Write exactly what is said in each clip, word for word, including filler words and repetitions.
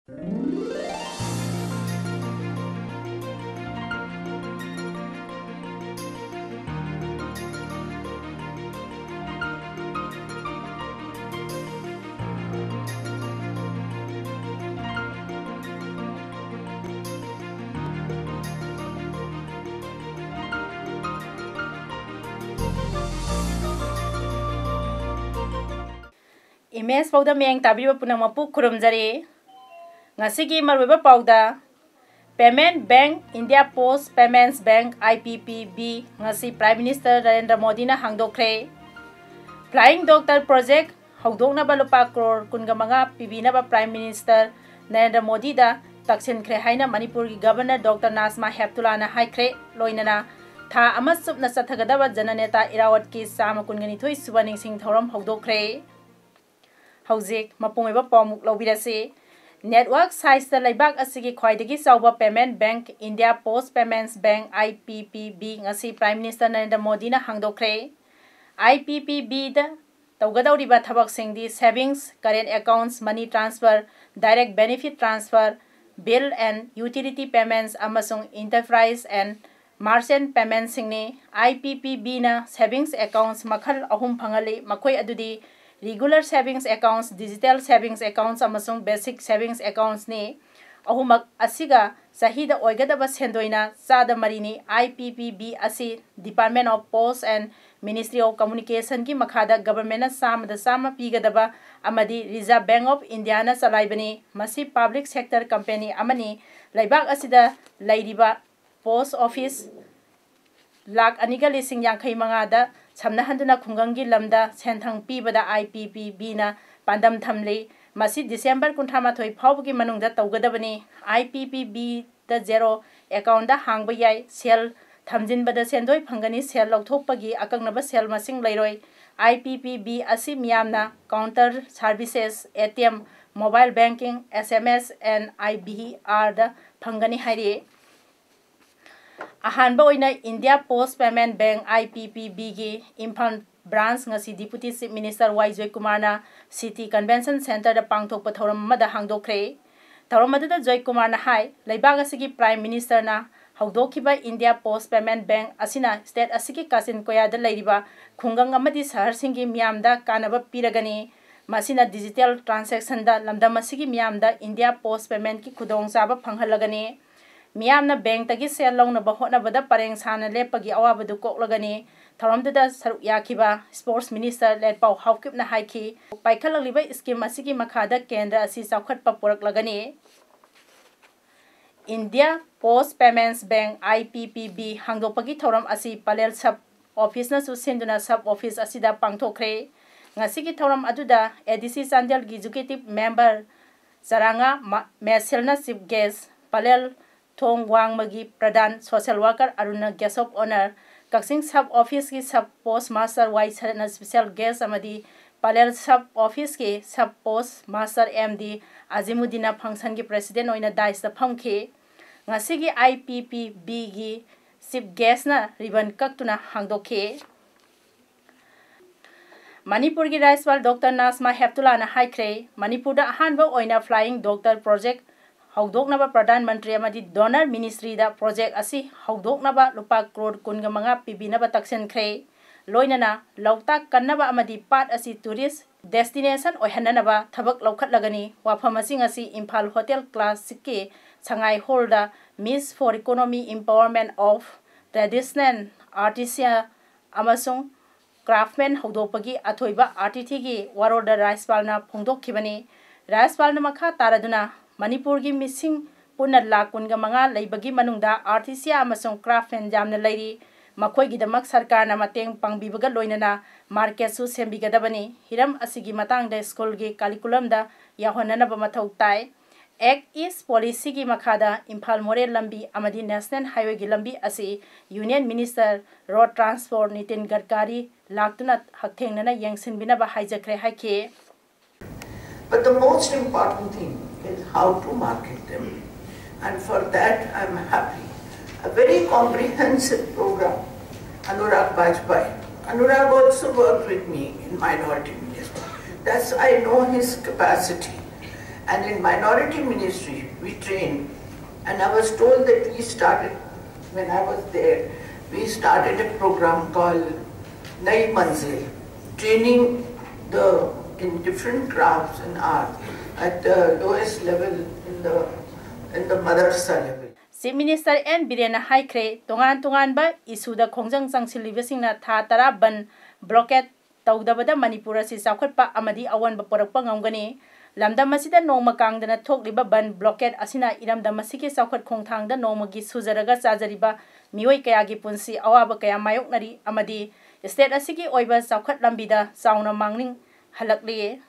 Image ꯐꯥꯎꯗ ꯃꯤꯠꯌꯦꯡ ꯇꯥꯕꯤꯔꯤꯕ ꯄꯨꯝꯅꯃꯛꯄꯨ ꯈꯨꯔꯨꯝꯖꯔꯤ꯫ ꯉꯁꯤꯒꯤ ꯃꯔꯨꯑꯣꯏꯕ ꯄꯥꯎꯗ, Payment Bank, India Post Payments Bank, I P P B, ꯉꯁꯤ Prime Minister ꯅꯔꯦꯟꯗ꯭ꯔ ꯃꯣꯗꯤꯅ ꯍꯥꯡꯗꯣꯛꯈ꯭ꯔꯦ꯫ Flying Doctor Project ꯍꯧꯗꯣꯛꯅꯕ ꯂꯨꯄꯥ ꯀ꯭ꯔꯣꯔ ꯀꯨꯟꯒ ꯃꯉꯥ ꯄꯤꯕꯤꯅꯕ Prime Minister ꯅꯔꯦꯟꯗ꯭ꯔ ꯃꯣꯗꯤꯗ ꯇꯛꯁꯤꯟꯈ꯭ꯔꯦ ꯍꯥꯏꯅ ꯃꯅꯤꯄꯨꯔꯒꯤ Governor Doctor ꯅꯥꯖꯃꯥ ꯍꯦꯞꯇꯨꯂꯥꯅ ꯍꯥꯏꯈ꯭ꯔꯦ꯫ ꯂꯣꯏꯅꯅ ꯊꯥ ꯑꯃ ꯆꯨꯞꯅ ꯆꯠꯊꯒꯗꯕ ꯖꯅꯅꯦꯇꯥ ꯏꯔꯥꯋꯠꯀꯤ ꯆꯥꯝꯃ ꯀꯨꯟꯒ ꯅꯤꯊꯣꯏ ꯁꯨꯕ ꯅꯤꯡꯁꯤꯡ ꯊꯧꯔꯝ ꯍꯧꯗꯣꯛꯈ꯭ꯔꯦ꯫ ꯍꯧꯖꯤꯛ ꯃꯄꯨꯡ ꯑꯣꯏꯕ ꯄꯥꯎꯃꯨꯛ ꯂꯧꯕꯤꯔꯁꯤ꯫ Network size ꯇ ꯂꯩꯕꯥꯛ ꯑꯁꯤꯒꯤ ꯈ꯭ꯋꯥꯏꯗꯒꯤ ꯆꯥꯎꯕ payment bank, India Post Payments Bank, I P P B, ꯉꯁꯤ Prime Minister ꯅꯔꯦꯟꯗ꯭ꯔ ꯃꯣꯗꯤꯅ ꯍꯥꯡꯗꯣꯛꯈ꯭ꯔꯦ꯫ I P P B the ꯇꯧꯒꯗꯧꯔꯤꯕ ꯊꯕꯛꯁꯤꯡꯗꯤ savings, current accounts, money transfer, direct benefit transfer, bill and utility payments ꯑꯃꯁꯨꯡ enterprise and merchant payment ꯁꯤꯡꯅꯤ꯫ I P P B ꯅ savings accounts ꯃꯈꯜ ꯑꯍꯨꯝ ꯐꯪꯍꯜꯂꯤ, ꯃꯈꯣꯏ ꯑꯗꯨꯗꯤ regular savings accounts, digital savings accounts ꯑꯃꯁꯨꯡ basic savings accounts ꯅꯤ꯫ ꯑꯍꯨꯝꯃꯛ ꯑꯁꯤꯒ ꯆꯍꯤꯗ ꯑꯣꯏꯒꯗꯕ ꯁꯦꯟꯗꯣꯏꯅ ꯆꯥꯗ ꯃꯔꯤꯅꯤ꯫ I P P B ꯑꯁꯤ Department of Post and Ministry of Communication ꯒꯤ ꯃꯈꯥꯗ government ꯅ ꯆꯥꯝꯃꯗ ꯆꯥꯝꯃ ꯄꯤꯒꯗꯕ ꯑꯃꯗꯤ Reserve Bank of India ꯅ ꯆꯂꯥꯏꯕꯅꯤ꯫ ꯃꯁꯤ public sector company ꯑꯃꯅꯤ꯫ ꯂꯩꯕꯥꯛ ꯑꯁꯤꯗ ꯂꯩꯔꯤꯕ post office ꯂꯥꯈ ꯑꯅꯤꯒ ꯂꯤꯁꯤꯡ ꯌꯥꯡꯈꯩ ꯃꯉꯥꯗ ꯁꯝꯅꯍꯟꯗꯨꯅ ꯈꯨꯡꯒꯪꯒꯤ ꯂꯝꯗ ꯁꯦꯟꯊꯪ ꯄꯤꯕꯗ I P P B ꯅ ꯄꯥꯟꯗꯝ ꯊꯝꯂꯤ꯫ ꯃꯁꯤ December ꯀꯨꯟꯊ꯭ꯔꯥ ꯃꯥꯊꯣꯏ ꯐꯥꯎꯕꯒꯤ ꯃꯅꯨꯡꯗ ꯇꯧꯒꯗꯕꯅꯤ꯫ I P P B the zero account ꯗ ꯍꯥꯡꯕ ꯌꯥꯏ꯫ ꯁꯦꯜ ꯊꯝꯖꯤꯟꯕꯗ ꯁꯦꯟꯗꯣꯏ ꯐꯪꯒꯅꯤ꯫ ꯁꯦꯜ ꯂꯧꯊꯣꯛꯄꯒꯤ ꯑꯀꯛꯅꯕ ꯁꯦꯜ ꯃꯁꯤꯡ ꯂꯩꯔꯣꯏ꯫ I P P B ꯑꯁꯤ ꯃꯤꯌꯥꯝꯅ counter services, A T M, mobile banking, S M S and I V R ꯗ ꯐꯪꯒꯅꯤ ꯍꯥꯏꯔꯤ꯫ ꯑꯍꯥꯟꯕ ꯑꯣꯏꯅ India Post Payment Bank, I P P B ꯒꯤ ꯏꯝꯐꯥꯜ branch ꯉꯁꯤ Deputy Chief Minister ꯋꯥꯏ ꯖꯣꯏꯀꯨꯃꯥꯔꯅ City Convention Centre ꯗ ꯄꯥꯡꯊꯣꯛꯄ ꯊꯧꯔꯝ ꯑꯃꯗ ꯍꯥꯡꯗꯣꯛꯈ꯭ꯔꯦ꯫ ꯊꯧꯔꯝ ꯑꯗꯨꯗ ꯖꯣꯏ ꯀꯨꯃꯥꯔꯅ ꯍꯥꯏ, ꯂꯩꯕꯥꯛ ꯑꯁꯤꯒꯤ Prime Ministerꯅ ꯍꯧꯗꯣꯛꯈꯤꯕ India Post Payment Bank ꯑꯁꯤꯅ state ꯑꯁꯤꯒꯤ ꯀꯥꯆꯤꯟ ꯀꯣꯌꯥꯗ ꯂꯩꯔꯤꯕ ꯈꯨꯡꯒꯪ ꯑꯃꯗꯤ ꯁꯍꯔꯁꯤꯡꯒꯤ ꯃꯤꯌꯥꯝꯗ ꯀꯥꯟꯅꯕ ꯄꯤꯔꯒꯅꯤ꯫ ꯃꯁꯤꯅ digital transactionꯗ ꯂꯝꯗꯝ ꯑꯁꯤꯒꯤ ꯃꯤꯌꯥꯝꯗ India Post Paymentꯀꯤ ꯈꯨꯗꯣꯡꯆꯥꯕ ꯐꯪꯍꯜꯂꯒꯅꯤ꯫ ꯃꯤꯌꯥꯝꯅ bankꯇꯒꯤ ꯁꯦꯜ ꯂꯧꯅꯕ ꯍꯣꯠꯅꯕꯗ ꯄꯔꯦꯡ ꯁꯥꯅ ꯂꯦꯞꯄꯒꯤ ꯑꯋꯥꯕꯗꯨ ꯀꯣꯛꯂꯒꯅꯤ꯫ ꯊꯧꯔꯝꯗꯨꯗ ꯁꯔꯨꯛ ꯌꯥꯈꯤꯕ Sports Minister ꯂꯦꯠꯄꯥꯎ ꯍꯥꯎꯀꯤꯞꯅ ꯍꯥꯏꯈꯤ, ꯄꯥꯏꯈꯠꯂꯛꯂꯤꯕ scheme ꯑꯁꯤꯒꯤ ꯃꯈꯥꯗ ꯀꯦꯟꯗ꯭ꯔ ꯑꯁꯤ ꯆꯥꯎꯈꯠꯄ ꯄꯨꯔꯛꯂꯒꯅꯤ꯫ India Post Payments Bank, IPPB, ꯍꯥꯡꯗꯣꯛꯄꯒꯤ ꯊꯧꯔꯝ ꯑꯁꯤ ꯄꯂꯦꯜ sub officeꯅꯁꯨ ꯁꯤꯟꯗꯨꯅ sub office ꯑꯁꯤꯗ ꯄꯥꯡꯊꯣꯛꯈ꯭ꯔꯦ꯫ ꯉꯁꯤꯒꯤ ꯊꯧꯔꯝ ꯑꯗꯨꯗ ADC ꯆꯥꯟꯗꯦꯜꯒꯤ executive member ꯆꯔꯥꯉꯥ ꯃ-, ꯃꯦꯁꯦꯜꯅ chief guest, ꯄꯂꯦꯜ ꯊꯣꯡ ꯋꯥꯡꯃꯒꯤ ꯄ꯭ꯔꯙꯥꯟ social worker ꯑꯔꯨꯟꯅ guest of honour, Kakching sub officeꯀꯤ sub postmaster Y ꯁꯔꯠꯅ special guest ꯑꯃꯗꯤ Pallel sub officeꯀꯤ sub postmaster MD ꯑꯖꯤꯃꯨꯗꯤꯟꯅ functionꯒꯤ president ꯑꯣꯏꯅ dais ꯇ ꯐꯝꯈꯤ꯫ ꯉꯁꯤꯒꯤ IPPBꯒꯤ chief guestꯅ ribbon ꯀꯛꯇꯨꯅ ꯍꯥꯡꯗꯣꯛꯈꯤ꯫ ꯃꯅꯤꯄꯨꯔꯒꯤ ꯔꯥꯖ꯭ꯌꯄꯥꯜ ꯗꯣꯛꯇꯔ ꯅꯥꯖꯃꯥ ꯍꯦꯞꯇꯨꯂꯥꯅ ꯍꯥꯏꯈ꯭ꯔꯦ, ꯃꯅꯤꯄꯨꯔꯗ ꯑꯍꯥꯟꯕ ꯑꯣꯏꯅ flying doctor project ꯍꯧꯗꯣꯛꯅꯕ Pradhan Mantri ꯑꯃꯗꯤ donor ministryꯗ project ꯑꯁꯤ ꯍꯧꯗꯣꯛꯅꯕ ꯂꯨꯄꯥ ꯀ꯭ꯔꯣꯔ ꯀꯨꯟꯒ ꯃꯉꯥ ꯄꯤꯕꯤꯅꯕ ꯇꯛꯁꯤꯟꯈ꯭ꯔꯦ꯫ ꯂꯣꯏꯅꯅ ꯂꯣꯛꯇꯥꯛ ꯀꯟꯅꯕ ꯑꯃꯗꯤ ꯄꯥꯠ ꯑꯁꯤ tourist destination ꯑꯣꯏꯍꯟꯅꯅꯕ ꯊꯕꯛ ꯂꯧꯈꯠꯂꯒꯅꯤ꯫ ꯋꯥꯐꯝ ꯑꯁꯤ ꯉꯁꯤ Imphal Hotel Classicꯀꯤ Sangai hallꯗ Miss for Economic Empowerment of Traditional Artisan ꯑꯃꯁꯨꯡ Craftsman ꯍꯧꯗꯣꯛꯄꯒꯤ ꯑꯊꯣꯏꯕ ꯑꯥꯔꯇꯤꯊꯤꯒꯤ ꯋꯥꯔꯣꯜꯗ ꯔꯥꯖ꯭ꯌꯄꯥꯜꯅ ꯐꯣꯡꯗꯣꯛꯈꯤꯕꯅꯤ꯫ ꯔꯥꯖ꯭ꯌꯄꯥꯜꯅ ꯃꯈꯥ ꯇꯥꯔꯗꯨꯅ ꯃꯅꯤꯄꯨꯔꯒꯤ ꯃꯤꯁꯤꯡ ꯄꯨꯟꯅ ꯂꯥꯈ ꯀꯨꯟꯒ ꯃꯉꯥ ꯂꯩꯕꯒꯤ ꯃꯅꯨꯡꯗ ꯑꯥꯔꯇꯤꯁꯤꯌꯥ ꯑꯃꯁꯨꯡ ꯀ꯭ꯔꯥꯐꯃꯦꯟ ꯌꯥꯝꯅ ꯂꯩꯔꯤ꯫ ꯃꯈꯣꯏꯒꯤꯗꯃꯛ ꯁꯔꯀꯥꯔꯅ ꯃꯇꯦꯡ ꯄꯥꯡꯕꯤꯕꯒ ꯂꯣꯏꯅꯅ ꯃꯥꯔꯀꯦꯠꯁꯨ ꯁꯦꯝꯕꯤꯒꯗꯕꯅꯤ꯫ ꯍꯤꯔꯝ ꯑꯁꯤꯒꯤ ꯃꯇꯥꯡꯗ ꯁ꯭ꯀꯨꯜꯒꯤ ꯀꯥꯔꯤꯀꯨꯂꯝꯗ ꯌꯥꯎꯍꯟꯅꯅꯕ ꯃꯊꯧ ꯇꯥꯏ꯫ Act East ꯄꯣꯂꯤꯁꯤꯒꯤ ꯃꯈꯥꯗ ꯏꯝꯐꯥꯜ ꯃꯣꯔꯦ ꯂꯝꯕꯤ ꯑꯃꯗꯤ ꯅꯦꯁꯅꯦꯜ ꯍꯥꯏꯋꯦꯒꯤ ꯂꯝꯕꯤ ꯑꯁꯤ union minister road transport Nitin ꯒꯗꯀꯥꯔꯤ ꯂꯥꯛꯇꯨꯅ ꯍꯛꯊꯦꯡꯅꯅ ꯌꯦꯡꯁꯤꯟꯕꯤꯅꯕ ꯍꯥꯏꯖꯈ꯭ꯔꯦ ꯍꯥꯏꯈꯤ꯫ But the most important thing is how to market them. And for that, I'm happy. A very comprehensive program, Anurag Bajpai. Anurag also worked with me in minority ministry. That's, I know his capacity. And in minority ministry, we train. And I was told that we started, when I was there, we started a program called Nayi Manzil, training the in different crafts and art at the lowest level in the in the madrasa level. Chief Minister N Birenna ꯍꯥꯏꯈ꯭ꯔꯦ, ꯇꯣꯉꯥꯟ ꯇꯣꯉꯥꯟꯕ ꯏꯁꯨꯗ ꯈꯣꯡꯖꯪ ꯆꯪꯁꯤꯜꯂꯤꯕꯁꯤꯡꯅ ꯊꯥ ꯇꯔꯥ ꯕꯟ blockade ꯇꯧꯗꯕꯗ Manipur ꯑꯁꯤ ꯆꯥꯎꯈꯠꯄ ꯑꯃꯗꯤ ꯑꯑꯣꯟꯕ ꯄꯨꯔꯛꯄ ꯉꯝꯒꯅꯤ꯫ ꯂꯝꯗꯝ ꯑꯁꯤꯗ ꯅꯣꯡꯃ ꯀꯥꯡꯗꯅ ꯊꯣꯛꯂꯤꯕ ꯕꯟ blockade ꯑꯁꯤꯅ ꯏꯔꯝꯗꯝ ꯑꯁꯤꯒꯤ ꯆꯥꯎꯈꯠ ꯈꯣꯡꯊꯥꯡꯗ ꯅꯣꯡꯃꯒꯤ ꯁꯨꯖꯔꯒ ꯆꯥꯖꯔꯤꯕ ꯃꯤꯑꯣꯏ ꯀꯌꯥꯒꯤ ꯄꯨꯟꯁꯤ ꯑꯋꯥꯕ ꯀꯌꯥ ꯃꯥꯌꯣꯛꯅꯔꯤ ꯑꯃꯗꯤ state ꯑꯁꯤꯒꯤ ꯑꯣꯏꯕ ꯆꯥꯎꯈꯠ ꯂꯝꯕꯤꯗ ꯆꯥꯎꯅ ꯃꯥꯡꯅꯤꯡ ꯍꯜꯂꯛꯂꯤ꯫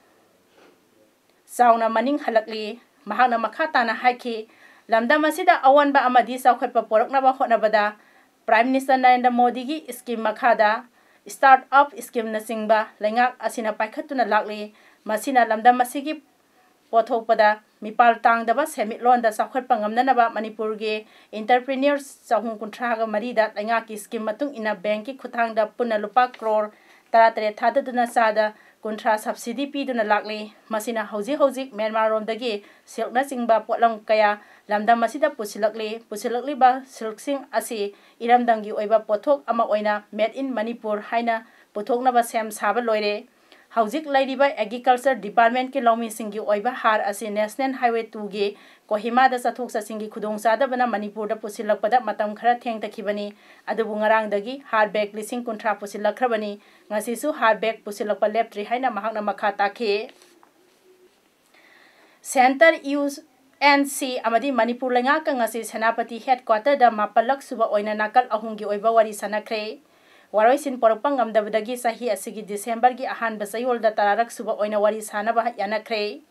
ꯆꯥꯎꯅ ꯃꯅꯤꯡ ꯍꯜꯂꯛꯂꯤ꯫ ꯃꯍꯥꯛꯅ ꯃꯈꯥ ꯇꯥꯅ ꯍꯥꯏꯈꯤ, ꯂꯝꯗꯝ ꯑꯁꯤꯗ ꯑꯑꯣꯟꯕ ꯑꯃꯗꯤ ꯆꯥꯎꯈꯠꯄ ꯄꯣꯔꯛꯅꯕ ꯍꯣꯠꯅꯕꯗ Prime Minister ꯅꯔꯦꯟꯗ꯭ꯔ ꯃꯣꯗꯤꯒꯤ scheme ꯃꯈꯥꯗ start up schemeꯅꯆꯤꯡꯕ ꯂꯩꯉꯥꯛ ꯑꯁꯤꯅ ꯄꯥꯏꯈꯠꯇꯨꯅ ꯂꯥꯛꯂꯤ꯫ ꯃꯁꯤꯅ ꯂꯝꯗꯝ ꯑꯁꯤꯒꯤ ꯄꯣꯠꯊꯣꯛꯄꯗ ꯃꯤꯄꯥꯜ ꯇꯥꯡꯗꯕ ꯁꯦꯟꯃꯤꯠꯂꯣꯟꯗ ꯆꯥꯎꯈꯠꯄ ꯉꯝꯅꯅꯕ ꯃꯅꯤꯄꯨꯔꯒꯤ entrepreneurs ꯆꯍꯨꯝ ꯀꯨꯟꯊ꯭ꯔꯥꯒ ꯃꯔꯤꯗ ꯂꯩꯉꯥꯛꯀꯤ scheme ꯃꯇꯨꯡ ꯏꯟꯅ bankꯀꯤ ꯈꯨꯠꯊꯥꯡꯗ ꯄꯨꯟꯅ ꯂꯨꯄꯥ crore ꯇꯔꯥꯇꯔꯦꯠ ꯊꯥꯗꯗꯨꯅ ꯆꯥꯗ ꯀꯨꯟꯊ꯭ꯔꯥ subsidy ꯄꯤꯗꯨꯅ ꯂꯥꯛꯂꯤ꯫ ꯃꯁꯤꯅ ꯍꯧꯖꯤꯛ ꯍꯧꯖꯤꯛ ꯃ꯭ꯌꯥꯟꯃꯥꯔꯔꯣꯝꯗꯒꯤ silkꯅꯆꯤꯡꯕ ꯄꯣꯠꯂꯝ ꯀꯌꯥ ꯂꯝꯗꯝ ꯑꯁꯤꯗ ꯄꯨꯁꯤꯜꯂꯛꯂꯤ꯫ ꯄꯨꯁꯤꯜꯂꯛꯂꯤꯕ silkꯁꯤꯡ ꯑꯁꯤ ꯏꯔꯝꯗꯝꯒꯤ ꯑꯣꯏꯕ ꯄꯣꯠꯊꯣꯛ ꯑꯃ ꯑꯣꯏꯅ Made in Manipur ꯍꯥꯏꯅ ꯄꯨꯊꯣꯛꯅꯕ ꯁꯦꯝ ꯁꯥꯕ ꯂꯣꯏꯔꯦ꯫ ꯍꯧꯖꯤꯛ ꯂꯩꯔꯤꯕ agriculture departmentꯀꯤ ꯂꯧꯃꯤꯁꯤꯡꯒꯤ ꯑꯣꯏꯕ ꯍꯥꯔ ꯑꯁꯤ National Highway twoꯒꯤ ꯀꯣꯍꯤꯃꯥꯗ ꯆꯠꯊꯣꯛ ꯆꯠꯁꯤꯟꯒꯤ ꯈꯨꯗꯣꯡꯆꯥꯗꯕꯅ ꯃꯅꯤꯄꯨꯔꯗ ꯄꯨꯁꯤꯜꯂꯛꯄꯗ ꯃꯇꯝ ꯈꯔ ꯊꯦꯡꯊꯈꯤꯕꯅꯤ꯫ ꯑꯗꯨꯕꯨ ꯉꯔꯥꯡꯗꯒꯤ ꯍꯥꯔ bag ꯂꯤꯁꯤꯡ ꯀꯨꯟꯊ꯭ꯔꯥ ꯄꯨꯁꯤꯜꯂꯛꯈ꯭ꯔꯕꯅꯤ꯫ ꯉꯁꯤꯁꯨ ꯍꯥꯔ bag ꯄꯨꯁꯤꯜꯂꯛꯄ ꯂꯦꯞꯇ꯭ꯔꯤ ꯍꯥꯏꯅ ꯃꯍꯥꯛꯅ ꯃꯈꯥ ꯇꯥꯈꯤ꯫ Centre, U N C ꯑꯃꯗꯤ ꯃꯅꯤꯄꯨꯔ ꯂꯩꯉꯥꯛꯀ ꯉꯁꯤ ꯁꯦꯅꯥꯄꯇꯤ headquarterꯗ ꯃꯥꯄꯜꯂꯛ ꯁꯨꯕ ꯑꯣꯏꯅ ꯅꯥꯀꯜ ꯑꯍꯨꯝꯒꯤ ꯑꯣꯏꯕ ꯋꯥꯔꯤ ꯁꯥꯟꯅꯈ꯭ꯔꯦ꯫ ꯋꯥꯔꯣꯏꯁꯤꯟ ꯄꯣꯔꯛꯄ ꯉꯝꯗꯕꯗꯒꯤ ꯆꯍꯤ ꯑꯁꯤꯒꯤ Decemberꯒꯤ ꯑꯍꯥꯟꯕ ꯆꯌꯣꯜꯗ ꯇꯔꯥꯔꯛ ꯁꯨꯕ ꯑꯣꯏꯅ ꯋꯥꯔꯤ ꯁꯥꯅꯕ ꯌꯥꯅꯈ꯭ꯔꯦ꯫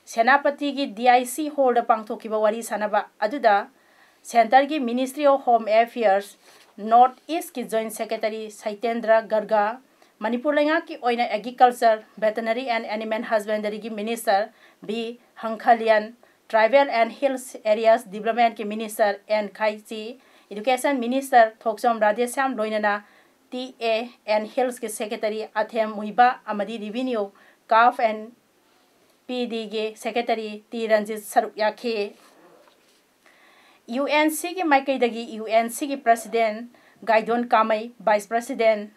ꯁꯦꯅꯥꯄꯇꯤꯒꯤ D I C hallꯗ ꯄꯥꯡꯊꯣꯛꯈꯤꯕ ꯋꯥꯔꯤ ꯁꯥꯅꯕ ꯑꯗꯨꯗ Centreꯒꯤ Ministry of Home Affairs North Eastꯀꯤ Joint Secretary ꯁꯩꯇꯦꯟꯗ꯭ꯔ ꯒꯔꯒ, Manipur ꯂꯩꯉꯥꯛꯀꯤ ꯑꯣꯏꯅ Agriculture, Veterinary and Animal Husbandryꯒꯤ Minister B ꯍꯪꯈꯂꯤꯌꯟ, Tribal and Hills Areas Developmentꯀꯤ Minister N ꯈꯥꯏꯆꯤ, Education Minister ꯊꯣꯛꯆꯣꯝ ꯔꯥꯙꯦꯁ꯭ꯌꯥꯝ ꯂꯣꯏꯅꯅ T A and Hillsꯀꯤ Secretary ꯑꯊꯦꯝ ꯃꯨꯏꯕ ꯑꯃꯗꯤ Revenue, Calf and ꯄꯤ ꯗꯤꯒꯤ secretary T Ranjit ꯁꯔꯨꯛ ꯌꯥꯈꯤ꯫ U N ꯁꯤꯒꯤ ꯃꯥꯏꯀꯩꯗꯒꯤ U N ꯁꯤꯒꯤ president Gaidon Kamei, vice president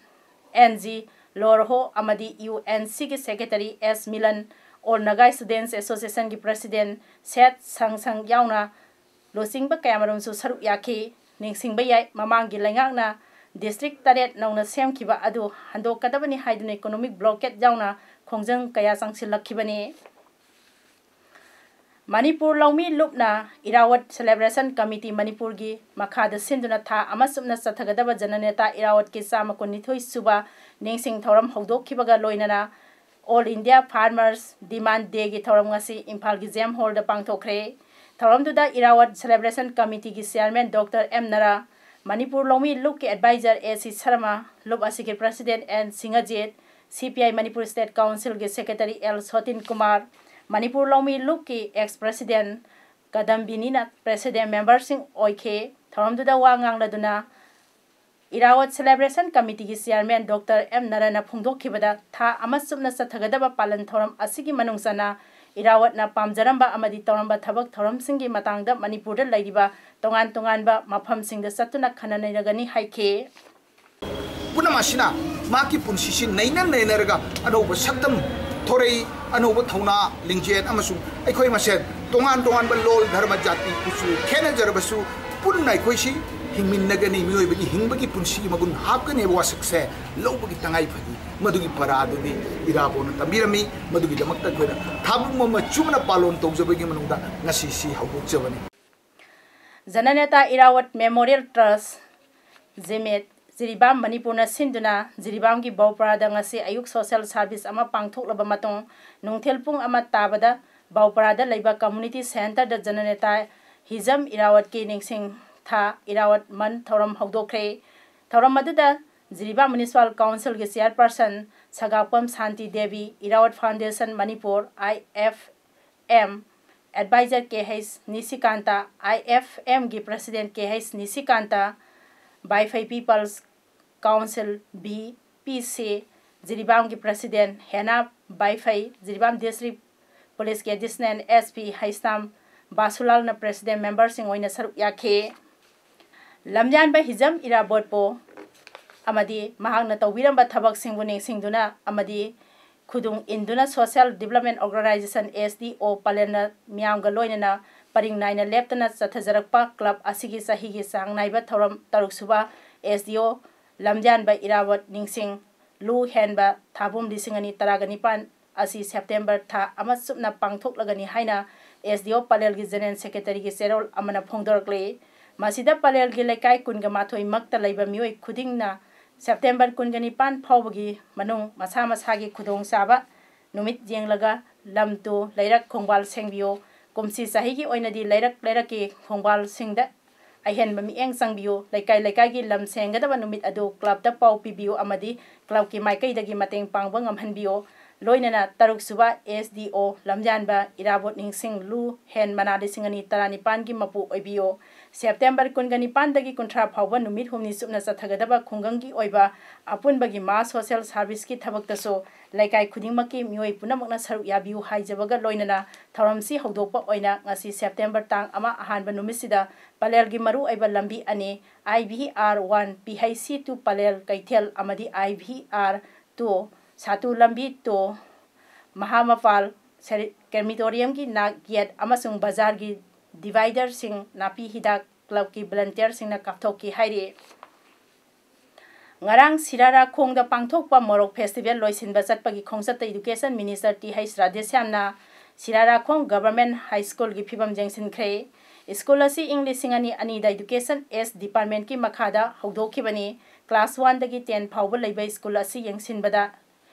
N G Lorho ꯑꯃꯗꯤ U N ꯁꯤꯒꯤ secretary S Milan, all Naga students ꯑꯦꯁꯣꯁꯤꯌꯦꯁꯟꯒꯤ ꯄ꯭ꯔꯁꯤꯗꯦꯟ ꯁꯦꯠ ꯁꯪꯁꯪ ꯌꯥꯎꯅ ꯂꯨꯆꯤꯡꯕ ꯀꯌꯥꯃꯔꯨꯝꯁꯨ ꯁꯔꯨꯛ ꯌꯥꯈꯤ꯫ ꯅꯤꯡꯁꯤꯡꯕ ꯌꯥꯏ, ꯃꯃꯥꯡꯒꯤ ꯂꯩꯉꯥꯛꯅ ꯗꯤꯁꯇ꯭ꯔꯤꯛ ꯇꯔꯦꯠ ꯅꯧꯅ ꯁꯦꯝꯈꯤꯕ ꯑꯗꯨ ꯍꯟꯗꯣꯛꯀꯗꯕꯅꯤ ꯍꯥꯏꯗꯨꯅ ꯏꯀꯣꯅꯣꯃꯤꯛ ꯕ꯭ꯂꯣꯀꯦꯠ ꯌꯥꯎꯅ ꯈꯣꯡꯖꯪ ꯀꯌꯥ ꯆꯪꯁꯤꯜꯂꯛꯈꯤꯕꯅꯤ꯫ ꯃꯅꯤꯄꯨꯔ ꯂꯧꯃꯤ ꯂꯨꯞꯅ ꯏꯔꯥꯋꯠ ꯁꯦꯂꯦꯕ꯭ꯔꯦꯁꯟ ꯀꯃꯤꯇꯤ ꯃꯅꯤꯄꯨꯔꯒꯤ ꯃꯈꯥꯗ ꯁꯤꯟꯗꯨꯅ ꯊꯥ ꯑꯃ ꯆꯨꯞꯅ ꯆꯠꯊꯒꯗꯕ ꯖꯅꯅꯦꯇꯥ ꯏꯔꯥꯋꯠꯀꯤ ꯆꯥꯝꯃ ꯀꯨꯟꯅꯤꯊꯣꯏ ꯁꯨꯕ ꯅꯤꯡꯁꯤꯡ ꯊꯧꯔꯝ ꯍꯧꯗꯣꯛꯈꯤꯕꯒ ꯂꯣꯏꯅꯅ All India Farmers Demand Dayꯒꯤ ꯊꯧꯔꯝ ꯉꯁꯤ ꯏꯝꯐꯥꯜꯒꯤ ꯖꯦꯝ ꯍꯣꯜꯗ ꯄꯥꯡꯊꯣꯛꯈ꯭ꯔꯦ꯫ ꯊꯧꯔꯝꯗꯨꯗ ꯏꯔꯥꯋꯠ ꯁꯦꯂꯦꯕ꯭ꯔꯦꯁꯟ ꯀꯃꯤꯇꯤꯒꯤ chairman doctor M Nara, Manipur ꯂꯧꯃꯤ ꯂꯨꯞꯀꯤ ꯑꯦꯗꯚꯥꯏꯖꯔ ꯑꯦ ꯁꯤ ꯁꯔꯃ, ꯂꯨꯞ ꯑꯁꯤꯒꯤ ꯄ꯭ꯔꯁꯤꯗꯦꯟ ꯑꯦꯟ ꯁꯤꯡꯍꯖꯤꯠ, ꯁꯤ ꯄꯤ ꯑꯥꯏ ꯃꯅꯤꯄꯨꯔ ꯁ꯭ꯇꯦꯠ ꯀꯥꯎꯟꯁꯤꯜꯒꯤ ꯁꯦꯀ꯭ꯔꯦꯇꯔꯤ ꯑꯦꯜ ꯁꯣꯇꯤꯟ ꯀꯨꯃꯥꯔ, ꯃꯅꯤꯄꯨꯔ ꯂꯧꯃꯤ ꯂꯨꯞꯀꯤ ꯑꯦꯛꯁ ꯄ꯭ꯔꯁꯤꯗꯦꯟ ꯀꯗꯝꯕꯤꯅꯤꯅ ꯄ꯭ꯔꯁꯤꯗꯦꯟ ꯃꯦꯝꯕꯔꯁꯤꯡ ꯑꯣꯏꯈꯤ꯫ ꯊꯧꯔꯝꯗꯨꯗ ꯋꯥ ꯉꯥꯡꯂꯗꯨꯅ ꯏꯔꯥꯋꯠ ꯁꯦꯂꯦꯕ꯭ꯔꯦꯁꯟ ꯀꯃꯤꯇꯤꯒꯤ ꯆꯤꯌꯥꯔꯃꯦꯟ ꯗꯣꯛꯇꯔ ꯑꯦꯝ ꯅꯔꯥꯅ ꯐꯣꯡꯗꯣꯛꯈꯤꯕꯗ, ꯊꯥ ꯑꯃ ꯆꯨꯞꯅ ꯆꯠꯊꯒꯗꯕ ꯄꯥꯂꯟ ꯊꯧꯔꯝ ꯑꯁꯤꯒꯤ ꯃꯅꯨꯡ ꯆꯟꯅ ꯏꯔꯥꯋꯠꯅ ꯄꯥꯝꯖꯔꯝꯕ ꯑꯃꯗꯤ ꯇꯧꯔꯝꯕ ꯊꯕꯛ ꯊꯧꯔꯝꯁꯤꯡꯒꯤ ꯃꯇꯥꯡꯗ ꯃꯅꯤꯄꯨꯔꯗ ꯂꯩꯔꯤꯕ ꯇꯣꯉꯥꯟ ꯇꯣꯉꯥꯟꯕ ꯃꯐꯝꯁꯤꯡꯗ ꯆꯠꯇꯨꯅ ꯈꯟꯅ ꯅꯩꯅꯒꯅꯤ ꯍꯥꯏꯈꯤ꯫ ꯄꯨꯝꯅꯃꯛ ꯑꯁꯤꯅ ꯃꯍꯥꯛꯀꯤ ꯄꯨꯟꯁꯤꯁꯤ ꯅꯩꯅ ꯅꯩꯅꯔꯒ ꯑꯅꯧꯕ ꯁꯛꯇꯝ ꯊꯣꯔꯛꯏ, ꯑꯅꯧꯕ ꯊꯧꯅꯥ, ꯂꯤꯡꯖꯦꯜ ꯑꯃꯁꯨꯡ ꯑꯩꯈꯣꯏ ꯃꯁꯦꯟ ꯇꯣꯉꯥꯟ ꯇꯣꯉꯥꯟꯕ ꯂꯣꯜ, ꯙꯔꯃ, ꯖꯥꯇꯤ, ꯀꯨꯆꯨ ꯈꯦꯠꯅꯖꯔꯕꯁꯨ ꯄꯨꯟꯅ ꯑꯩꯈꯣꯏꯁꯤ ꯍꯤꯡꯃꯤꯟꯅꯒꯅꯤ, ꯃꯤꯑꯣꯏꯕꯒꯤ ꯍꯤꯡꯕꯒꯤ ꯄꯨꯟꯁꯤꯒꯤ ꯃꯒꯨꯟ ꯍꯥꯞꯀꯅꯤ ꯍꯥꯏꯕ ꯋꯥꯁꯛꯁꯦ ꯂꯧꯕꯒꯤ ꯇꯉꯥꯏ ꯐꯗꯦ꯫ ꯃꯗꯨꯒꯤ ꯄꯔꯥꯗꯨꯗꯤ ꯏꯔꯥꯕꯣꯠꯅ ꯇꯝꯕꯤꯔꯝꯃꯤ꯫ ꯃꯗꯨꯒꯤꯗꯃꯛꯇ ꯑꯩꯈꯣꯏꯅ ꯊꯥꯕꯨꯡ ꯑꯃ ꯆꯨꯝꯅ ꯄꯥꯂꯣꯟ ꯇꯧꯖꯕꯒꯤ ꯃꯅꯨꯡꯗ ꯉꯁꯤꯁꯤ ꯍꯧꯗꯣꯛꯆꯕꯅꯤ꯫ ꯖꯅꯅꯦꯇꯥ ꯏꯔꯥꯋꯠ ꯃꯦꯃꯣꯔꯤꯌꯦꯜ ꯇ꯭ꯔꯁ, ꯖꯤꯃꯦꯠ, ꯖꯤꯔꯤꯕꯥꯝ ꯃꯅꯤꯄꯨꯔꯅ ꯁꯤꯟꯗꯨꯅ ꯖꯤꯔꯤꯕꯥꯝꯒꯤ ꯕꯧꯄ꯭ꯔꯥꯗ ꯉꯁꯤ ꯑꯌꯨꯛ ꯁꯣꯁꯦꯜ ꯁꯥꯔꯚꯤꯁ ꯑꯃ ꯄꯥꯡꯊꯣꯛꯂꯕ ꯃꯇꯨꯡ, ꯅꯨꯡꯊꯤꯜ ꯄꯨꯡ ꯑꯃ ꯇꯥꯕꯗ ꯕꯧꯄ꯭ꯔꯥꯗ ꯂꯩꯕ ꯀꯝꯃ꯭ꯌꯨꯅꯤꯇꯤ ꯁꯦꯟꯇꯔꯗ ꯖꯅꯅꯦꯇꯥ ꯍꯤꯖꯝ ꯏꯔꯥꯋꯠꯀꯤ ꯅꯤꯡꯁꯤꯡ ꯊꯥ ꯏꯔꯥꯋꯠ ꯃꯟ ꯊꯧꯔꯝ ꯍꯧꯗꯣꯛꯈ꯭ꯔꯦ꯫ ꯊꯧꯔꯝ ꯑꯗꯨꯗ ꯖꯤꯔꯤꯕꯥꯝ ꯃ꯭ꯌꯨꯅꯤꯁꯤꯄꯥꯜ ꯀꯥꯎꯟꯁꯤꯜꯒꯤ chairperson Sagakpam Shanti Devi, Irawat foundation Manipur, I F M, advisor K H Nishikant, I F ꯑꯦꯝꯒꯤ president K H Nishikant, Baiphei peoples council, B P C, ꯖꯤꯔꯤꯕꯥꯝꯒꯤ ꯄ꯭ꯔꯁꯤꯗꯦꯟ ꯍꯦꯅꯥ ꯕꯥꯏꯐꯩ, ꯖꯤꯔꯤꯕꯥꯝ ꯗꯤꯁꯇ꯭ꯔꯤꯛ ꯀꯣꯂꯦꯖꯀꯤ ꯑꯦꯗꯤꯁꯅꯦꯜ ꯑꯦꯁ ꯄꯤ ꯍꯩꯁꯅꯥꯝ ꯕꯥꯁꯨꯂꯥꯜꯅ ꯄ꯭ꯔꯦꯁꯤꯗꯦꯟ ꯃꯦꯝꯕꯔꯁꯤꯡ ꯑꯣꯏꯅ ꯁꯔꯨꯛ ꯌꯥꯈꯤ꯫ ꯂꯝꯖꯥꯟꯕ ꯍꯤꯖꯝ ꯏꯔꯥꯕꯣꯠꯄꯨ ꯑꯃꯗꯤ ꯃꯍꯥꯛꯅ ꯇꯧꯕꯤꯔꯝꯕ ꯊꯕꯛꯁꯤꯡꯕꯨ ꯅꯤꯡꯁꯤꯡꯗꯨꯅ ꯑꯃꯗꯤ ꯈꯨꯗꯨꯡ ꯏꯟꯗꯨꯅ social development organization, S D O, ꯄꯂꯦꯜꯅ ꯃꯤꯌꯥꯝꯒ ꯂꯣꯏꯅꯅ ꯄꯔꯤꯡ ꯅꯥꯏꯅ ꯂꯦꯞꯇꯅ ꯆꯠꯊꯖꯔꯛꯄ ꯀ꯭ꯂꯕ ꯑꯁꯤꯒꯤ ꯆꯍꯤꯒꯤ ꯆꯥꯡ ꯅꯥꯏꯕ ꯊꯧꯔꯝ ꯇꯔꯨꯛ ꯁꯨꯕ ꯑꯦꯁ ꯗꯤ ꯑꯣ ꯂꯝꯖꯥꯟꯕ ꯏꯔꯥꯕꯣꯠ ꯅꯤꯡꯁꯤꯡ ꯂꯨ ꯍꯦꯟꯕ ꯊꯥꯕꯨꯝ ꯂꯤꯁꯤꯡ ꯑꯅꯤ ꯇꯔꯥꯒ ꯅꯤꯄꯥꯟ ꯑꯁꯤ ꯁꯦꯞꯇꯦꯝꯕꯔ ꯊꯥ ꯑꯃ ꯆꯨꯞꯅ ꯄꯥꯡꯊꯣꯛꯂꯒꯅꯤ ꯍꯥꯏꯅ ꯑꯦꯁ ꯗꯤ ꯑꯣ ꯄꯂꯦꯜꯒꯤ ꯖꯦꯅꯦꯔꯦꯜ ꯁꯦꯀ꯭ꯔꯦꯇꯔꯤꯒꯤ ꯆꯦꯔꯣꯜ ꯑꯃꯅ ꯐꯣꯡꯗꯣꯔꯛꯂꯤ꯫ ꯃꯁꯤꯗ ꯄꯂꯦꯜꯒꯤ ꯂꯩꯀꯥꯏ ꯀꯨꯟꯒ ꯃꯥꯊꯣꯏ ꯃꯛꯇ ꯂꯩꯕ ꯃꯤꯑꯣꯏ ꯈꯨꯗꯤꯡꯅ ꯁꯦꯞꯇꯦꯝꯕꯔ ꯀꯨꯟꯒ ꯅꯤꯄꯥꯟ ꯐꯥꯎꯕꯒꯤ ꯃꯅꯨꯡ ꯃꯁꯥ ꯃꯁꯥꯒꯤ ꯈꯨꯗꯣꯡꯆꯥꯕ ꯅꯨꯃꯤꯠ ꯌꯦꯡꯂꯒ ꯂꯝ ꯇꯨ ꯂꯩꯔꯛ ꯈꯣꯡꯕꯥꯜ ꯁꯦꯡꯕꯤꯌꯨ꯫ ꯀꯨꯝꯁꯤ ꯆꯍꯤꯒꯤ ꯑꯣꯏꯅꯗꯤ ꯂꯩꯔꯛ ꯂꯩꯔꯛꯀꯤ ꯈꯣꯡꯕꯥꯜꯁꯤꯡꯗ ꯑꯍꯦꯟꯕ ꯃꯤꯠꯌꯦꯡ ꯆꯪꯕꯤꯌꯨ꯫ ꯂꯩꯀꯥꯏ ꯂꯩꯀꯥꯏꯒꯤ ꯂꯝ ꯁꯦꯡꯒꯗꯕ ꯅꯨꯃꯤꯠ ꯑꯗꯨ ꯀ꯭ꯂꯕꯇ ꯄꯥꯎ ꯄꯤꯕꯤꯌꯨ ꯑꯃꯗꯤ ꯀ꯭ꯂꯕꯀꯤ ꯃꯥꯏꯀꯩꯗꯒꯤ ꯃꯇꯦꯡ ꯄꯥꯡꯕ ꯉꯝꯍꯟꯕꯤꯌꯨ꯫ ꯂꯣꯏꯅꯅ ꯇꯔꯨꯛ ꯁꯨꯕ ꯑꯦꯁ ꯗꯤ ꯑꯣ ꯂꯝꯖꯥꯟꯕ ꯏꯔꯥꯕꯣꯠ ꯅꯤꯡꯁꯤꯡ ꯂꯨ ꯍꯦꯟ ꯃꯅꯥ ꯂꯤꯁꯤꯡ ꯑꯅꯤ ꯇꯔꯥꯅꯤꯄꯥꯟꯒꯤ ꯃꯄꯨ ꯑꯣꯏꯕꯤꯌꯨ꯫ ꯁꯦꯞꯇꯦꯝꯕꯔ ꯀꯨꯟꯒ ꯅꯤꯄꯥꯟꯗꯒꯤ ꯀꯨꯟꯊ꯭ꯔꯥ ꯐꯥꯎꯕ ꯅꯨꯃꯤꯠ ꯍꯨꯝꯅꯤ ꯆꯨꯞꯅ ꯆꯠꯊꯒꯗꯕ ꯈꯨꯡꯒꯪꯒꯤ ꯑꯣꯏꯕ ꯑꯄꯨꯟꯕꯒꯤ ꯃꯥꯁ ꯁꯣꯁꯤꯌꯦꯜ ꯁꯥꯔꯚꯤꯁꯀꯤ ꯊꯕꯛꯇꯁꯨ ꯂꯩꯀꯥꯏ ꯈꯨꯗꯤꯡꯃꯛꯀꯤ ꯃꯤꯑꯣꯏ ꯄꯨꯝꯅꯃꯛꯅ ꯁꯔꯨꯛ ꯌꯥꯕꯤꯌꯨ ꯍꯥꯏꯖꯕꯒ ꯂꯣꯏꯅꯅ ꯊꯧꯔꯝꯁꯤ ꯍꯧꯗꯣꯛꯄ ꯑꯣꯏꯅ ꯉꯁꯤ ꯁꯦꯞꯇꯦꯝꯕꯔ ꯇꯥꯡ ꯑꯃ ꯑꯍꯥꯟꯕ ꯅꯨꯃꯤꯠꯁꯤꯗ ꯄꯂꯦꯜꯒꯤ ꯃꯔꯨꯑꯣꯏꯕ ꯂꯝꯕꯤ ꯑꯅꯤ, I V R one P H C two Pallel ꯀꯩꯊꯦꯜ ꯑꯃꯗꯤ ꯑꯥꯏ ꯚꯤ ꯑꯥꯔ ꯇꯨ ꯁꯥꯇꯨ ꯂꯝꯕꯤ ꯇꯨ ꯃꯍꯥꯃꯄꯥꯜ ꯁꯦꯔꯤ-, ꯀ꯭ꯔꯦꯃꯤꯇꯣꯔꯤꯌꯝꯒꯤ ꯅꯥꯛ ꯌꯦꯠ ꯑꯃꯁꯨꯡ ꯕꯖꯥꯔꯒꯤ ꯗꯤꯚꯥꯏꯗꯔꯁꯤꯡ ꯅꯥꯄꯤ ꯍꯤꯗꯥꯛ ꯀ꯭ꯂꯕꯀꯤ ꯚꯣꯂꯨꯟꯇꯤꯌꯔꯁꯤꯡꯅ ꯀꯥꯞꯊꯣꯛꯈꯤ ꯍꯥꯏꯔꯤ꯫ ꯉꯔꯥꯡ ꯁꯤꯔꯥꯔꯥꯈꯣꯡꯗ ꯄꯥꯡꯊꯣꯛꯄ ꯃꯣꯔꯣꯛ ꯐꯦꯁꯇꯤꯚꯦꯜ ꯂꯣꯏꯁꯤꯟꯕ ꯆꯠꯄꯒꯤ ꯈꯣꯡꯆꯠꯇ ꯏꯗꯨꯀꯦꯁꯟ ꯃꯤꯅꯤꯁꯇꯔ ꯇꯤ ꯍꯩꯆ ꯔꯥꯙꯦꯁ꯭ꯌꯥꯝꯅ ꯁꯤꯔꯥꯔꯥꯈꯣꯡ ꯒꯚꯔꯟꯃꯦꯟꯠ ꯍꯥꯏ ꯁ꯭ꯀꯨꯜꯒꯤ ꯐꯤꯕꯝ ꯌꯦꯡꯁꯤꯟꯈ꯭ꯔꯦ꯫ ꯁ꯭ꯀꯨꯜ ꯑꯁꯤ ꯏꯪ ꯂꯤꯁꯤꯡ ꯑꯅꯤ ꯑꯅꯤꯗ ꯏꯗꯨꯀꯦꯁꯟ ꯑꯦꯁ ꯗꯤꯄꯥꯔꯠꯃꯦꯟꯠꯀꯤ ꯃꯈꯥꯗ ꯍꯧꯗꯣꯛꯈꯤꯕꯅꯤ꯫ ꯀ꯭ꯂꯥꯁ ꯋꯥꯟꯗꯒꯤ ꯇꯦꯟ ꯐꯥꯎꯕ ꯂꯩꯕ ꯁ꯭ꯀꯨꯜ ꯑꯁꯤ ꯌꯦꯡꯁꯤꯟꯕꯗ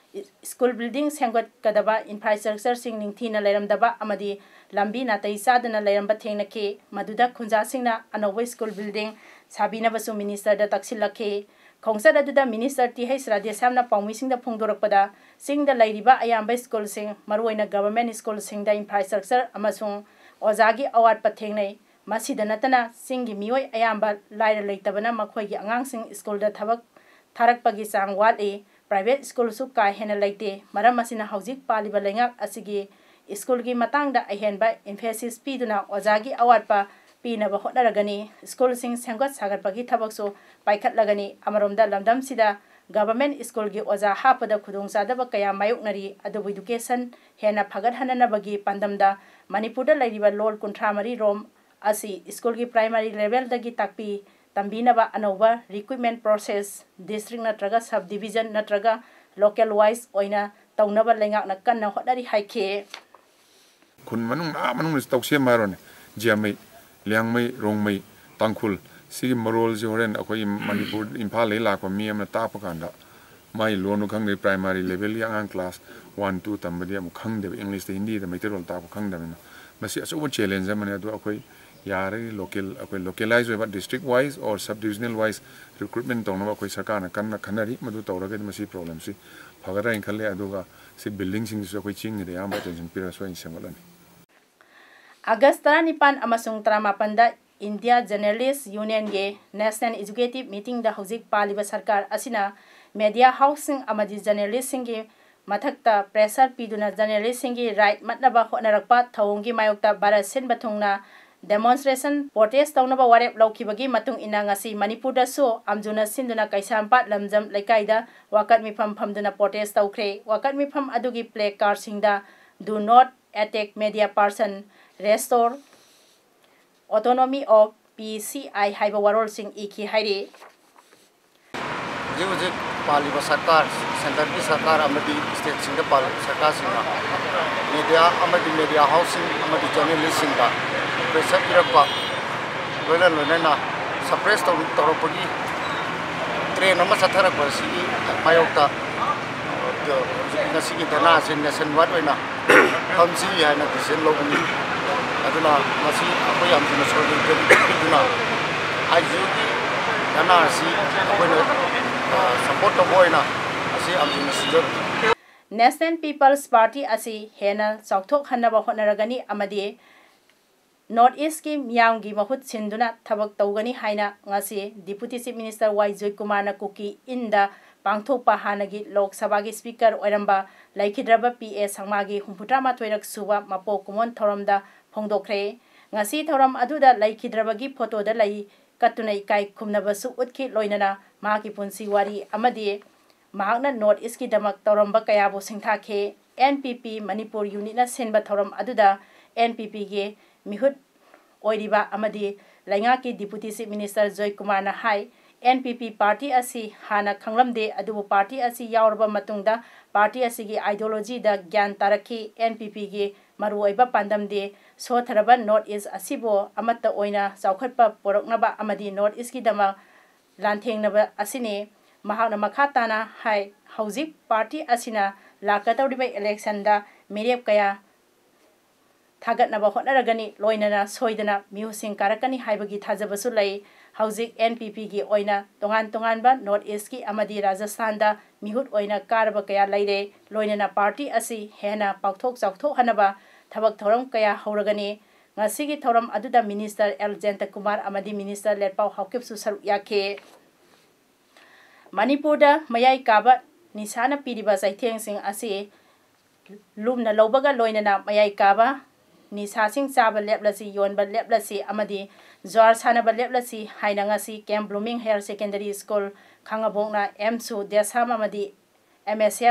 ꯁ꯭ꯀꯨꯜ ꯕꯤꯜꯗꯤꯡ ꯁꯦꯝꯒꯠꯀꯗꯕ ꯏꯟꯐ꯭ꯔꯥꯁ꯭ꯇ꯭ꯔꯛꯆꯔꯁꯤꯡ ꯅꯤꯡꯊꯤꯅ ꯂꯩꯔꯝꯗꯕ ꯑꯃꯗꯤ ꯂꯝꯕꯤ ꯅꯥꯇꯩ ꯆꯥꯗꯅ ꯂꯩꯔꯝꯕ ꯊꯦꯡꯅꯈꯤ꯫ ꯃꯗꯨꯗ ꯈꯨꯟꯖꯥꯁꯤꯡꯅ ꯑꯅꯧꯕ ꯁ꯭ꯀꯨꯜ ꯕꯤꯜꯗꯤꯡ ꯁꯥꯕꯤꯅꯕꯁꯨ ꯃꯤꯅꯤꯁꯇꯔꯗ ꯇꯛꯁꯤꯜꯂꯛꯈꯤ꯫ ꯈꯣꯡꯆꯠ ꯑꯗꯨꯗ ꯃꯤꯅꯤꯁꯇꯔ ꯇꯤ ꯍꯩꯆ ꯔꯥꯙꯦꯁ꯭ꯌꯥꯝꯅ ꯄꯥꯎꯃꯤꯁꯤꯡꯗ ꯐꯣꯡꯗꯣꯔꯛꯄꯗ, ꯆꯤꯡꯗ ꯂꯩꯔꯤꯕ ꯑꯌꯥꯝꯕ ꯁ꯭ꯀꯨꯜꯁꯤꯡ, ꯃꯔꯨꯑꯣꯏꯅ ꯒꯚꯔꯟꯃꯦꯟꯠ ꯁ꯭ꯀꯨꯜꯁꯤꯡꯗ ꯏꯟꯐ꯭ꯔꯥꯁ꯭ꯇ꯭ꯔꯛꯆꯔ ꯑꯃꯁꯨꯡ ꯑꯣꯖꯥꯒꯤ ꯑꯋꯥꯠꯄ ꯊꯦꯡꯅꯩ꯫ ꯃꯁꯤꯗ ꯅꯠꯇꯅ ꯆꯤꯡꯒꯤ ꯃꯤꯑꯣꯏ ꯑꯌꯥꯝꯕ ꯂꯥꯏꯔ ꯂꯩꯇꯕꯅ ꯃꯈꯣꯏꯒꯤ ꯑꯉꯥꯡꯁꯤꯡ ꯁ꯭ꯀꯨꯜꯗ ꯊꯕꯛ ꯊꯥꯔꯛꯄꯒꯤ ꯆꯥꯡ ꯋꯥꯠꯂꯤ꯫ ꯄ꯭ꯔꯥꯏꯚꯦꯠ ꯁ꯭ꯀꯨꯜꯁꯨ ꯀꯥ ꯍꯦꯟꯅ ꯂꯩꯇꯦ꯫ ꯃꯔꯝ ꯑꯁꯤꯅ ꯍꯧꯖꯤꯛ ꯄꯥꯜꯂꯤꯕ ꯂꯩꯉꯥꯛ ꯑꯁꯤꯒꯤ ꯁ꯭ꯀꯨꯜꯒꯤ ꯃꯇꯥꯡꯗ ꯑꯍꯦꯟꯕ emphasis ꯄꯤꯗꯨꯅ ꯑꯣꯖꯥꯒꯤ ꯑꯋꯥꯠꯄ ꯄꯤꯅꯕ ꯍꯣꯠꯅꯔꯒꯅꯤ꯫ ꯁ꯭ꯀꯨꯜꯁꯤꯡ ꯁꯦꯝꯒꯠ ꯁꯥꯒꯠꯄꯒꯤ ꯊꯕꯛꯁꯨ ꯄꯥꯏꯈꯠꯂꯒꯅꯤ꯫ ꯑꯃꯔꯣꯝꯗ ꯂꯝꯗꯝꯁꯤꯗ government ꯁ꯭ꯀꯨꯜꯒꯤ ꯑꯣꯖꯥ ꯍꯥꯞꯄꯗ ꯈꯨꯗꯣꯡꯆꯥꯗꯕ ꯀꯌꯥ ꯃꯥꯌꯣꯛꯅꯔꯤ꯫ ꯑꯗꯨꯕꯨ education ꯍꯦꯟꯅ ꯐꯒꯠꯍꯟꯅꯅꯕꯒꯤ ꯄꯥꯟꯗꯝꯗ ꯃꯅꯤꯄꯨꯔꯗ ꯂꯩꯔꯤꯕ ꯂꯣꯜ ꯀꯨꯟꯊ꯭ꯔꯥ ꯃꯔꯤ ꯔꯣꯝ ꯑꯁꯤ ꯁ꯭ꯀꯨꯜꯒꯤ primary levelꯗꯒꯤ ꯇꯥꯛꯄꯤ ꯇꯝꯕꯤꯅꯕ ꯑꯅꯧꯕ recruitment process district ꯅꯠꯇ꯭ꯔꯒ sub division ꯅꯠꯇ꯭ꯔꯒ local wise ꯑꯣꯏꯅ ꯇꯧꯅꯕ ꯂꯩꯉꯥꯛꯅ ꯀꯟꯅ ꯍꯣꯠꯅꯔꯤ ꯍꯥꯏꯈꯤ꯫ ꯈꯨꯟ ꯃꯅꯨꯡ, ꯑꯥ ꯃꯅꯨꯡꯗꯁꯨ ꯇꯧꯁꯦꯝꯕ ꯍꯥꯏꯔꯣꯅꯦ, ꯖꯤꯌꯥꯃꯩ, ꯂꯤꯌꯥꯡꯃꯩ, ꯔꯣꯡꯃꯩ, ꯇꯥꯡꯈꯨꯜ, ꯁꯤꯒꯤ ꯃꯔꯣꯜꯁꯤ ꯍꯣꯔꯦꯟ ꯑꯩꯈꯣꯏꯒꯤ ꯃꯅꯤꯄꯨꯔ, ꯏꯝꯐꯥꯜꯗꯒꯤ ꯂꯥꯛꯄ ꯃꯤ ꯑꯃꯅ ꯇꯥꯛꯄ ꯀꯥꯟꯗ ꯃꯥꯒꯤ ꯂꯣꯟꯗꯣ ꯈꯪꯗꯦ, primary levelꯒꯤ ꯑꯉꯥꯡ class one, two ꯇꯝꯕꯗꯤ ꯑꯃꯨꯛ ꯈꯪꯗꯦꯕ, Englishꯇ, ꯍꯤꯟꯗꯤꯗ ꯃꯩꯇꯩꯂꯣꯟ ꯇꯥꯛꯄ ꯈꯪꯗꯕꯅꯤꯅ꯫ ꯃꯁꯤ ꯑꯆꯧꯕ challenge ꯑꯃꯅꯤ꯫ ꯑꯗꯨ ꯑꯩꯈꯣꯏ ꯌꯥꯔꯒꯗꯤ local, ꯑꯩꯈꯣꯏ localize ꯑꯣꯏꯕ district wise or sub divisional wise recruitment ꯇꯧꯅꯕ ꯑꯩꯈꯣꯏ ꯁꯔꯀꯥꯔꯅ ꯀꯟꯅ ꯈꯟꯅꯔꯤ꯫ ꯃꯗꯨ ꯇꯧꯔꯒꯗꯤ ꯃꯁꯤ problemꯁꯤ ꯐꯒꯗ꯭ꯔꯥ ꯍꯥꯏꯅ ꯈꯜꯂꯦ꯫ ꯑꯗꯨꯒ ꯁꯤ buildingꯁꯤꯡꯁꯤꯁꯨ ꯑꯩꯈꯣꯏ ꯆꯤꯡꯒꯤꯗ ꯑꯌꯥꯝꯕ attention ꯄꯤꯔꯒ ꯁꯣꯏꯗꯅ ꯁꯦꯝꯒꯠꯂꯅꯤ꯫ ꯑꯥꯒꯁ ꯇꯔꯥꯅꯤꯄꯥꯟ ꯑꯃꯁꯨꯡ ꯇꯔꯥꯃꯥꯄꯟꯗ India Journalist Unionꯒꯤ National Executive Meetingꯗ ꯍꯧꯖꯤꯛ ꯄꯥꯜꯂꯤꯕ ꯁꯔꯀꯥꯔ ꯑꯁꯤꯅ media houseꯁꯤꯡ ꯑꯃꯗꯤ journalistꯁꯤꯡꯒꯤ ꯃꯊꯛꯇ pressure ꯄꯤꯗꯨꯅ journalistꯁꯤꯡꯒꯤ right ꯃꯠꯅꯕ ꯍꯣꯠꯅꯔꯛꯄ ꯊꯧꯑꯣꯡꯒꯤ ꯃꯥꯌꯣꯛꯇ ꯚꯥꯔꯠ ꯁꯤꯟꯕ ꯊꯨꯡꯅ demonstration, protest ꯇꯧꯅꯕ ꯋꯥꯔꯦꯞ ꯂꯧꯈꯤꯕꯒꯤ ꯃꯇꯨꯡ ꯏꯟꯅ ꯉꯁꯤ ꯃꯅꯤꯄꯨꯔꯗꯁꯨ ꯑꯝꯖꯨꯅ ꯁꯤꯟꯗꯨꯅ ꯀꯩꯁꯥꯝꯄꯥꯠ ꯂꯝꯖꯝ ꯂꯩꯀꯥꯏꯗ ꯋꯥꯀꯠ ꯃꯤꯐꯝ ꯐꯝꯗꯨꯅ protest ꯇꯧꯈ꯭ꯔꯦ꯫ ꯋꯥꯀꯠ ꯃꯤꯐꯝ ꯑꯗꯨꯒꯤ placardꯁꯤꯡꯗ "Do not attack media person, restore autonomy of P C I" ꯍꯥꯏꯕ ꯋꯥꯔꯣꯜꯁꯤꯡ ꯏꯈꯤ ꯍꯥꯏꯔꯤ꯫ ꯍꯧꯖꯤꯛ ꯍꯧꯖꯤꯛ ꯄꯥꯜꯂꯤꯕ ꯁꯔꯀꯥꯔ, centreꯒꯤ ꯁꯔꯀꯥꯔ ꯑꯃꯗꯤ stateꯁꯤꯡꯗ ꯄꯥꯜꯂꯤꯕ ꯁꯔꯀꯥꯔꯁꯤꯡꯅ media ꯑꯃꯗꯤ media houseꯁꯤꯡ ꯑꯃꯗꯤ journalistꯁꯤꯡꯗ pressure ꯄꯤꯔꯛꯄ, ꯂꯣꯏꯅ ꯂꯣꯏꯅꯅ suppress ꯇꯧ-, ꯇꯧꯔꯛꯄꯒꯤ trend ꯑꯃ ꯆꯠꯊꯔꯛꯄ ꯑꯁꯤꯒꯤ ꯃꯥꯌꯣꯛꯇ, ꯑ, ꯍꯧꯖꯤꯛ ꯉꯁꯤꯒꯤ ꯙꯔꯅꯥ ꯑꯁꯤ nationwide ꯑꯣꯏꯅ ꯐꯝꯁꯤ ꯍꯥꯏꯅ decision ꯂꯧꯕꯅꯤ꯫ ꯑꯗꯨꯅ ꯃꯁꯤ ꯑꯩꯈꯣꯏ ꯌꯥꯝ ꯊꯨꯅ solidarity ꯄꯤꯗꯨꯅ ꯑꯥꯏ ꯖꯤ ꯑꯣꯒꯤ ꯙꯔꯅꯥ ꯑꯁꯤ ꯑꯩꯈꯣꯏꯅ, ꯑ, support ꯇꯧꯕ ꯑꯣꯏꯅ ꯑꯁꯤ ꯌꯥꯝ ꯊꯨꯅ ꯁꯤꯟꯖꯔꯤ꯫ National People's Party ꯑꯁꯤ ꯍꯦꯟꯅ ꯆꯥꯎꯊꯣꯛꯍꯟꯅꯕ ꯍꯣꯠꯅꯔꯒꯅꯤ ꯑꯃꯗꯤ North Eastꯀꯤ ꯃꯤꯌꯥꯝꯒꯤ ꯃꯍꯨꯠ ꯁꯤꯟꯗꯨꯅ ꯊꯕꯛ ꯇꯧꯒꯅꯤ ꯍꯥꯏꯅ ꯉꯁꯤ Deputy Chief Minister ꯋꯥꯏ ꯖꯣꯏꯀꯨꯃꯥꯔꯅ ꯀꯨꯀꯤ ꯏꯟꯗ ꯄꯥꯡꯊꯣꯛꯄ ꯍꯥꯟꯅꯒꯤ ꯂꯣꯛ ꯁꯚꯥꯒꯤ ꯁ꯭ꯄꯤꯀꯔ ꯑꯣꯏꯔꯝꯕ ꯂꯩꯈꯤꯗ꯭ꯔꯕ ꯄꯤ ꯑꯦ ꯁꯪꯃꯥꯒꯤ ꯍꯨꯝꯐꯨꯇꯔꯥ ꯃꯥꯊꯣꯏꯔꯛ ꯁꯨꯕ ꯃꯄꯣꯛ ꯀꯨꯝꯑꯣꯟ ꯊꯧꯔꯝꯗ ꯐꯣꯡꯗꯣꯛꯈ꯭ꯔꯦ꯫ ꯉꯁꯤ ꯊꯧꯔꯝ ꯑꯗꯨꯗ ꯂꯩꯈꯤꯗ꯭ꯔꯕꯒꯤ ꯐꯣꯇꯣꯗ ꯂꯩ ꯀꯠꯇꯨꯅ ꯏꯀꯥꯏ ꯈꯨꯝꯅꯕꯁꯨ ꯎꯠꯈꯤ, ꯂꯣꯏꯅꯅ ꯃꯍꯥꯛꯀꯤ ꯄꯨꯟꯁꯤ ꯋꯥꯔꯤ ꯑꯃꯗꯤ ꯃꯍꯥꯛꯅ ꯅꯣꯔꯠ ꯏꯁꯀꯤꯗꯃꯛ ꯇꯧꯔꯝꯕ ꯀꯌꯥꯕꯨ ꯁꯤꯡꯊꯥꯈꯤ꯫ ꯑꯦꯟ ꯄꯤ ꯄꯤ ꯃꯅꯤꯄꯨꯔ ꯌꯨꯅꯤꯠꯅ ꯁꯤꯟꯕ ꯊꯧꯔꯝ ꯑꯗꯨꯗ ꯑꯦꯟ ꯄꯤ ꯄꯤꯒꯤ ꯃꯤꯍꯨꯠ ꯑꯣꯏꯔꯤꯕ ꯑꯃꯗꯤ ꯂꯩꯉꯥꯛꯀꯤ ꯗꯤꯄꯨꯇꯤ ꯆꯤꯐ ꯃꯤꯅꯤꯁꯇꯔ ꯖꯣꯏꯀꯨꯃꯥꯔꯅ ꯍꯥꯏ, ꯑꯦꯟ ꯄꯤ ꯄꯤ ꯄꯥꯔꯇꯤ ꯑꯁꯤ ꯍꯥꯟꯅ ꯈꯪꯂꯝꯗꯦ, ꯑꯗꯨꯕꯨ ꯄꯥꯔꯇꯤ ꯑꯁꯤ ꯌꯥꯎꯔꯕ ꯃꯇꯨꯡꯗ ꯄꯥꯔꯇꯤ ꯑꯁꯤꯒꯤ ꯑꯥꯏꯗꯤꯌꯣꯂꯣꯖꯤꯗ ꯒ꯭ꯌꯥꯟ ꯇꯥꯔꯛꯈꯤ꯫ ꯑꯦꯟ ꯄꯤ ꯄꯤꯒꯤ ꯃꯔꯨꯑꯣꯏꯕ ꯄꯥꯟꯗꯝꯗꯤ ꯁꯣꯠꯊꯔꯕ ꯅꯣꯔꯠ ꯏꯁ ꯑꯁꯤꯕꯨ ꯑꯃꯠꯇ ꯑꯣꯏꯅ ꯆꯥꯎꯈꯠꯄ ꯄꯨꯔꯛꯅꯕ ꯑꯃꯗꯤ ꯅꯣꯔꯠ ꯏꯁꯀꯤꯗꯃꯛ ꯂꯥꯟꯊꯦꯡꯅꯕ ꯑꯁꯤꯅꯤ꯫ ꯃꯍꯥꯛꯅ ꯃꯈꯥ ꯇꯥꯅ ꯍꯥꯏ, ꯍꯧꯖꯤꯛ ꯄꯥꯔꯇꯤ ꯑꯁꯤꯅ ꯂꯥꯛꯀꯗꯧꯔꯤꯕ ꯏꯂꯦꯛꯁꯟꯗ ꯃꯤꯔꯦꯞ ꯀꯌꯥ ꯊꯥꯒꯠꯅꯕ ꯍꯣꯠꯅꯔꯒꯅꯤ, ꯂꯣꯏꯅꯅ ꯁꯣꯏꯗꯅ ꯃꯤꯍꯨꯠꯁꯤꯡ ꯀꯥꯔꯛꯀꯅꯤ ꯍꯥꯏꯕꯒꯤ ꯊꯥꯖꯕꯁꯨ ꯂꯩ꯫ ꯍꯧꯖꯤꯛ ꯑꯦꯟ ꯄꯤ ꯄꯤꯒꯤ ꯑꯣꯏꯅ ꯇꯣꯉꯥꯟ ꯇꯣꯉꯥꯟꯕ ꯅꯣꯔꯠ ꯏꯁꯀꯤ ꯑꯃꯗꯤ ꯔꯥꯖꯁꯊꯥꯟꯗ ꯃꯤꯍꯨꯠ ꯑꯣꯏꯅ ꯀꯥꯔꯕ ꯀꯌꯥ ꯂꯩꯔꯦ, ꯂꯣꯏꯅꯅ ꯄꯥꯔꯇꯤ ꯑꯁꯤ ꯍꯦꯟꯅ ꯄꯥꯛꯊꯣꯛ ꯆꯥꯎꯊꯣꯛꯍꯟꯅꯕ ꯊꯕꯛ ꯊꯧꯔꯝ ꯀꯌꯥ ꯍꯧꯔꯒꯅꯤ꯫ ꯉꯁꯤꯒꯤ ꯊꯧꯔꯝ ꯑꯗꯨꯗ ꯃꯤꯅꯤꯁꯇꯔ ꯑꯦꯜ ꯖꯌꯟꯇꯀꯨꯃꯥꯔ ꯑꯃꯗꯤ ꯃꯤꯅꯤꯁꯇꯔ ꯂꯦꯠꯄꯥꯎ ꯍꯥꯎꯀꯤꯞꯁꯨ ꯁꯔꯨꯛ ꯌꯥꯈꯤ꯫ ꯃꯅꯤꯄꯨꯔꯗ ꯃꯌꯥꯏ ꯀꯥꯕ ꯅꯤꯁꯥꯅ ꯄꯤꯔꯤꯕ ꯆꯩꯊꯦꯡꯁꯤꯡ ꯑꯁꯤ ꯂꯨꯝꯅ ꯂꯧꯕꯒ ꯂꯣꯏꯅꯅ ꯃꯌꯥꯏ ꯀꯥꯕ ꯅꯤꯁꯥꯁꯤꯡ ꯆꯥꯕ ꯂꯦꯞꯂꯁꯤ, ꯌꯣꯟꯕ ꯂꯦꯞꯂꯁꯤ ꯑꯃꯗꯤ ꯖ꯭ꯋꯥꯔ ꯁꯥꯟꯅꯕ ꯂꯦꯞꯂꯁꯤ ꯍꯥꯏꯅ ꯉꯁꯤ ꯀꯦꯝ ꯕ꯭ꯂꯨꯃꯤꯡ ꯍꯥꯌꯔ ꯁꯦꯀꯦꯟꯗꯔꯤ ꯁ꯭ꯀꯨꯜ ꯈꯥꯉꯕꯣꯛꯅ ꯑꯦꯝꯁꯨ, ꯗꯦꯁꯥꯝ ꯑꯃꯗꯤ ꯑꯦꯝ ꯑꯦꯁ